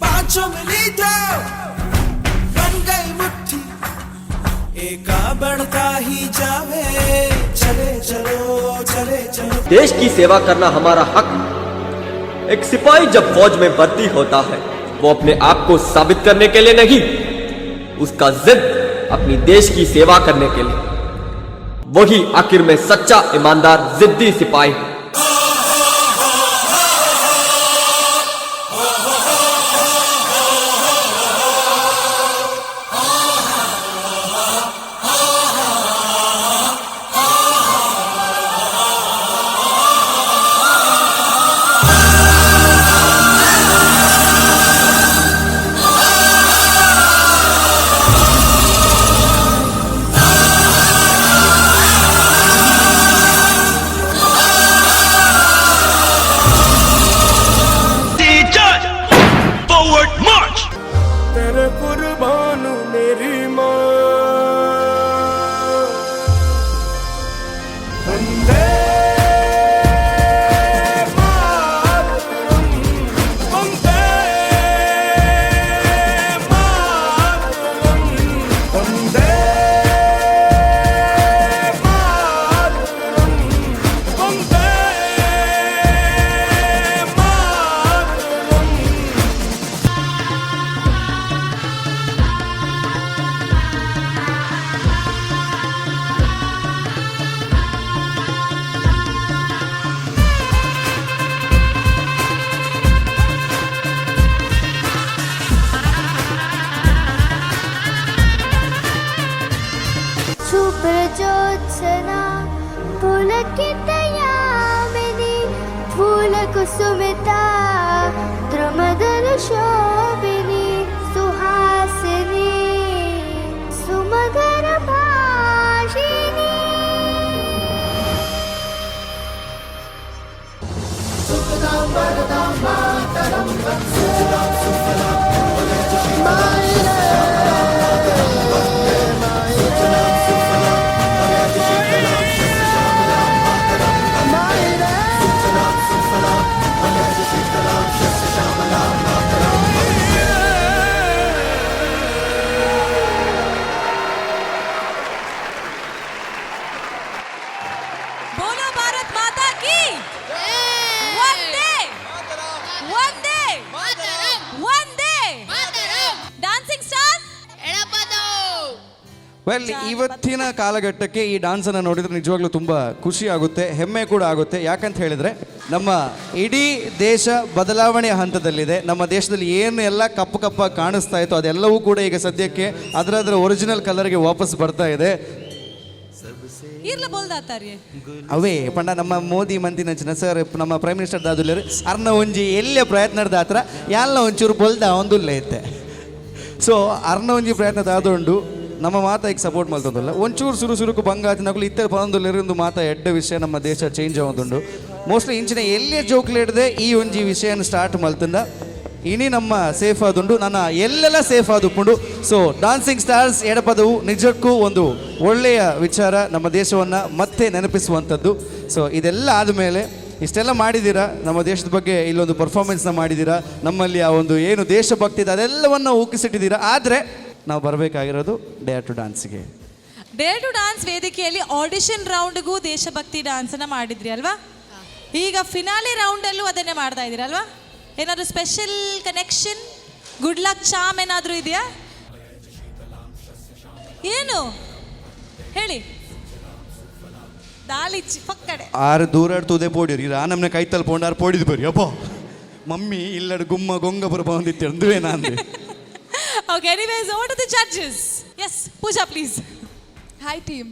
पांचों मिली तो बन गई मुट्ठी, एका बढ़ता ही जावे, चले चलो चले चलो। देश की सेवा करना हमारा हक है। एक सिपाही जब फौज में भर्ती होता है वो अपने आप को साबित करने के लिए नहीं, उसका जिद अपनी देश की सेवा करने के लिए। वही आखिर में सच्चा ईमानदार जिद्दी सिपाही है। Forward march! तेरे कुर्बान मेरी माँ, Vande Mataram, Vande Mataram, Vande Mataram, Vande Mataram. Shubhrajyotsna Pulakitayamini Phulakusumita Drumadalashobhini Suhasini Sumadhurabhashini. बोलो भारत माता की वंदे वंदे वंदे ಡಾನ್ಸಿಂಗ್ ಸ್ಟಾರ್ಸ್. ವೆಲ್, ಇವತ್ತಿನ ಕಾಲಘಟ್ಟಕ್ಕೆ ಈ ಡಾನ್ಸನ್ನು ನೋಡಿದ್ರೆ ನಿಜವಾಗ್ಲೂ ತುಂಬ ಖುಷಿ ಆಗುತ್ತೆ, ಹೆಮ್ಮೆ ಕೂಡ ಆಗುತ್ತೆ. ಯಾಕಂತ ಹೇಳಿದ್ರೆ ನಮ್ಮ ಇಡೀ ದೇಶ ಬದಲಾವಣೆಯ ಹಂತದಲ್ಲಿದೆ. ನಮ್ಮ ದೇಶದಲ್ಲಿ ಏನು ಎಲ್ಲ ಕಪ್ಪು ಕಪ್ಪಾಗಿ ಕಾಣಿಸ್ತಾ ಇತ್ತು ಅದೆಲ್ಲವೂ ಕೂಡ ಈಗ ಸದ್ಯಕ್ಕೆ ಅದರ ಒರಿಜಿನಲ್ ಕಲರ್ಗೆ ವಾಪಸ್ ಬರ್ತಾ ಇದೆ. ಇರ್ಲ ಬೋಲ್ದಾತಾರಿ. ಅವೇ ಪಂಡ ನಮ್ಮ ಮೋದಿ ಮಂತಿನಂಚಿನ ಸರ್, ನಮ್ಮ ಪ್ರೈಮ್ ಮಿನಿಸ್ಟರ್ ದಾದುಲ್ಲೇರು ಅರ್ನ ಒಂಜಿ ಎಲ್ಲೇ ಪ್ರಯತ್ನ ದಾತ್ರ ಯಾಲ್ನ ಒಂಚೂರು ಬೊಲ್ದ ಒಂದುಲ್ಲ ಇತ್ತೆ. ಸೊ ಅರ್ನ ಒಂಜಿ ಪ್ರಯತ್ನ ದಾದುಂಡು, ನಮ್ಮ ಮಾತ ಈಗ ಸಪೋರ್ಟ್ ಮಲ್ತೊಂದುಲ್ಲ. ಒಂಚೂರು ಸುರು ಸುರುಕು ಬಂಗ ಆತಿನಕುಲು ಇತ್ತೆ ಪನೊಂದುಲ್ಲೆರ್. ಮಾತ ಎಡ್ಡೆ ವಿಷಯ, ನಮ್ಮ ದೇಶ ಚೇಂಜ್ ಆವೊಂದುಂಡು. ಮೋಸ್ಟ್ಲಿ ಇಂಚಿನ ಎಲ್ಲೇ ಜೋಕ್ಲೇಡ್ದೆ ಈ ಒಂಜಿ ವಿಷಯನ ಸ್ಟಾರ್ಟ್ ಮಲ್ತಂದ ಇನಿ ನಮ್ಮ ಸೇಫ್ ಆದುಂಡು, ನನ್ನ ಎಲ್ಲೆಲ್ಲ ಸೇಫ್ ಆದುಪ್ಪುಂಡು. ಸೊ ಡಾನ್ಸಿಂಗ್ ಸ್ಟಾರ್ಸ್ ಎಡಪದವು ನಿಜಕ್ಕೂ ಒಂದು ಒಳ್ಳೆಯ ವಿಚಾರ, ನಮ್ಮ ದೇಶವನ್ನು ಮತ್ತೆ ನೆನಪಿಸುವಂಥದ್ದು. ಸೊ ಇದೆಲ್ಲ ಆದಮೇಲೆ ಇಷ್ಟೆಲ್ಲ ಮಾಡಿದ್ದೀರಾ, ನಮ್ಮ ದೇಶದ ಬಗ್ಗೆ ಇಲ್ಲೊಂದು ಪರ್ಫಾರ್ಮೆನ್ಸ್ನ ಮಾಡಿದ್ದೀರಾ, ನಮ್ಮಲ್ಲಿ ಆ ಒಂದು ಏನು ದೇಶಭಕ್ತಿ ಇದೆ ಅದೆಲ್ಲವನ್ನು ಊಕಿಸಿಟ್ಟಿದ್ದೀರಾ. ಆದರೆ ನಾವು ಬರಬೇಕಾಗಿರೋದು ಡೇರ್ ಟು ಡಾನ್ಸ್ಗೆ. ಡೇರ್ ಟು ಡಾನ್ಸ್ ವೇದಿಕೆಯಲ್ಲಿ ಆಡಿಷನ್ ರೌಂಡ್ಗೂ ದೇಶಭಕ್ತಿ ಡಾನ್ಸನ್ನು ಮಾಡಿದ್ರಿ ಅಲ್ವಾ? ಈಗ ಫಿನಾಲೆ ರೌಂಡಲ್ಲೂ ಅದನ್ನೇ ಮಾಡ್ತಾ ಇದ್ದೀರಲ್ವಾ? ಏನಾದರೂ special connection, good luck charm ಏನಾದರೂ ಇದೆಯಾ? ಏನು ಹೇಳಿ ದಾಳಿಚ್ಚಿ ಪಕ್ಕಡೆ. ಆರು ದೂರ ತೂದೆ ಪೋಡಿರಿ ಆ ನಮ್ಮನೆ ಕೈತಲ್ ಪೋಂಡು ಆರು ಪೋಡಿದ್ ಬರಿ ಅಪ್ಪೋ ಮಮ್ಮಿ ಇಲ್ಲಡ್ ಗುಮ್ಮ ಗೊಂಗ ಬರ ಬಂದಿತ್ತು ಅಂದುವೆ ನಾನು. Okay, anyways, over to the judges. Yes, Pooja, please. Hi team.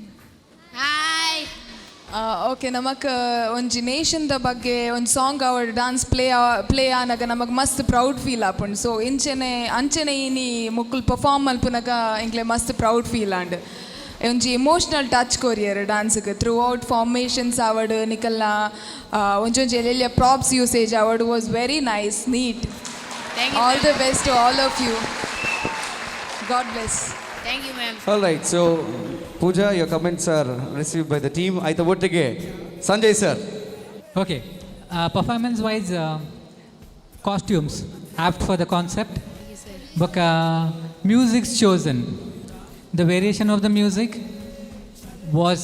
Hi. Okay, ನಮಕ್ ಒಂಜಿ ನೇಷನ್ದ ಬಗ್ಗೆ ಒಂದು ಸಾಂಗ್ ಅವಡ್, ಡಾನ್ಸ್ ಪ್ಲೇ ಪ್ಲೇ ಆನಗ ನಮಕ್ ಮಸ್ತ್ ಪ್ರೌಡ್ ಫೀಲ್ ಆಪುಂಡು. ಸೊ ಇಂಚೆನೆ ಅಂಚೆನೆ ಇನಿ ಮುಕ್ಕುಲ್ ಪರ್ಫಾರ್ಮ್ ಮಲ್ಪುನಗ ಎಂಕ್ಲೆ ಮಸ್ತ್ ಪ್ರೌಡ್ ಫೀಲ್ ಆಂಡ್. ಒಂಜಿ ಎಮೋಷ್ನಲ್ ಟಚ್ ಕೊರಿಯರ್ ಡಾನ್ಸ್ಗೆ. ಥ್ರೂ ಔಟ್ ಫಾರ್ಮೇಷನ್ಸ್ ಆವಡ್, ನಿಕಲ್ನ ಒಂಜೊಂಜಿ ಎಲ್ಲೆಲ್ಲ ಪ್ರಾಪ್ಸ್ ಯೂಸೇಜ್ ಆವಡ್, was very nice, neat. All the best to all of you. God bless. Thank you, ma'am. All right, so Pooja, your comments are received by the team. ಆಯ್ತಾ, ಒಟ್ಟಿಗೆ Sanjay sir. Okay, performance wise, costumes apt for the concept. ಬೊಕ್ಕ music's chosen, the variation of the music was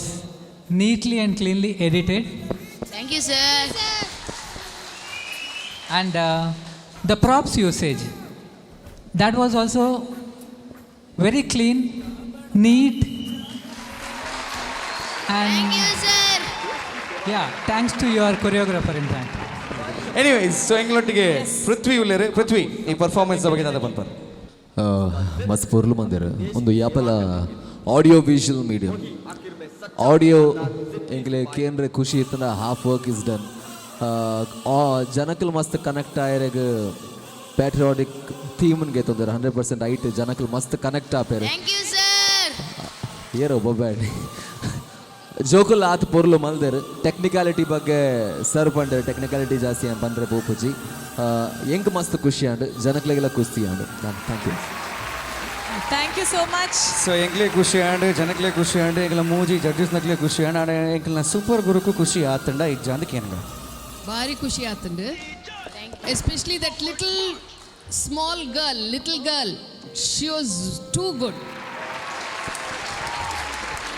neatly and cleanly edited. Thank you, sir. And the props usage, that was also very clean, neat and Thank you, sir. Yeah, thanks to your choreographer, in fact. Anyways, so ಎಂಗ್ಲೊಟ್ಟಿಗೆ ಪೃಥ್ವಿ ಉಲ್ಲೇರು. ಪೃಥ್ವಿ, ಈ performance ಬಗ್ಗೆ ದಾದ ಪನ್ಪರ್? ಮಸ್ತ್ ಪೊರ್ಲು ಮಂದಿರ. ಒಂದು ಯಾಪಲ audio visual medium, audio ಎಂಕ್ಲೆ ಕೇಂದ್ರ ಖುಷಿ ಇತ್ತಂಡ half work is done. ಜನಕ್ಕಲ್ ಮಸ್ತ್ ಕನೆಕ್ಟ್ ಆಯರೆಗ್ ಪ್ಯಾಟ್ರಿಯಾಟಿಕ್ ಥೀಮ್ಗೆ ಗೆತ್ತೊಂದರ್ 100% ಐಟ್ ಜನಕ್ಕಲ್ ಮಸ್ತ್ ಕನೆಕ್ಟ್ ಆಪೇರು. Thank you, sir. ಏರೋ ಬೊಬ್ಬಾಡಿ ಜೋಕುಲ್ ಆತ್ ಪೊರ್ಲು ಮಲ್ದೆರ್. ಟೆಕ್ನಿಕಾಲಿಟಿ ಬಗ್ಗೆ ಸರ್ ಪಂಡೆರ್. ಟೆಕ್ನಿಕಾಲಿಟಿ ಜಾಸ್ತಿ ಪಂಡ್ರೆ ಪೋಪುಜಿ. ಎಂಕ್ ಮಸ್ತ್ ಖುಷಿ ಆಂಡ್, ಜನಕ್ಲೆಗೆಲ್ಲ ಖುಷಿ and. Thank you. Thank you so much. So ಎಂಕ್ಲೆ ಖುಷಿ ಆಂಡ್, ಜನಕ್ಲೆ ಖುಷಿ ಆಂಡ್, ಎಂಕ್ಲ ಮೂಜಿ ಜಡ್ಜಸ್ ನಕ್ಲೆ ಖುಷಿ ಆಂಡ್. ಆಂಡ್ ಎಂಕ್ಲ ಸೂಪರ್ ಗುರುಕು ಖುಷಿ ಆತಂಡ ಇಜ್ಜ ಅಂದ್ ಕೇನ್ಗ. ಭಾರಿ ಖುಷಿ ಆತಂಡು. Especially that little small girl, little girl, she was too good.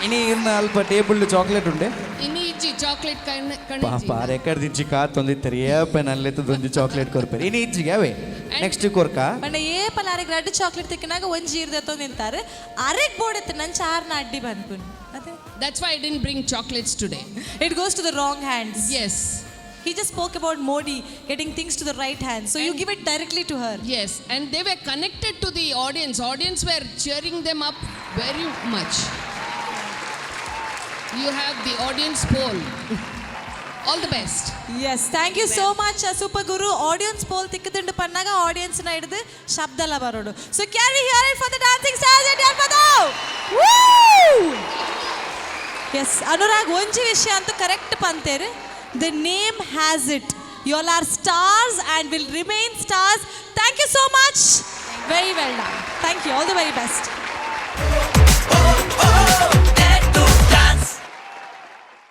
ಇನಿ ಇರ್ನ ಅಲ್ಪ ಟೇಬಲ್ ಚಾಕ್ಲೇಟ್ ಉಂಡೆ? ಇನಿ ಇಜ್ಜಿ ಚಾಕ್ಲೇಟ್. ಕಣ್. ಪಾಪ, ರೆಕಾರ್ಡ್ ದಿಂಚಿ ಕಾತೊಂದಿತ್ತಾರೆ. ಏಪ ನಲ್ಲೆತ್ತದೊಂಜಿ ಚಾಕ್ಲೇಟ್ ಕೊರ್ಪೇರು. ಇನಿ ಇಜ್ಜಿಗೆ ಅವೇ ನೆಕ್ಸ್ಟ್ ಕೊರ್ಕ. ಪಂಡ ಏಪಲ ಅರೆಗ್ ರಡ್ಡ್ ಚಾಕ್ಲೇಟ್ ತಿಕ್ಕನಾಗ ಒಂಜಿ ಇರ್ದೆ ನಿಂತಾರೆ. ಅರೆಗ್ ಬೋಡೆತ್ತು ನಂಚ ಆರ್ನ ಅಡ್ಡಿ ಬಂದ್ಪುನ್ ಅದೇ. That's why I didn't bring chocolates today. It goes to the wrong hands. Yes. He just spoke about Modi getting things to the right hands. So you give it directly to her. Yes, and they were connected to the audience. Audience were cheering them up very much. You have the audience poll. All the best. Yes, thank you so much, Super Guru. Audience poll ತಿಕ್ಕದುಂಡು ಪನ್ನಾಗ audience ನ ಹಿಡಿದು ಶಬ್ದ ಎಲ್ಲ ಬರೋಡು. So can we hear it for the dancing stars at Yes, Anurag, ಒಂಜಿ ವಿಷಯ ಅಂತೂ correct ಪಂತೇರು. The name has it, you all are stars and will remain stars. Thank you so much. Very well done. Thank you. All the very best.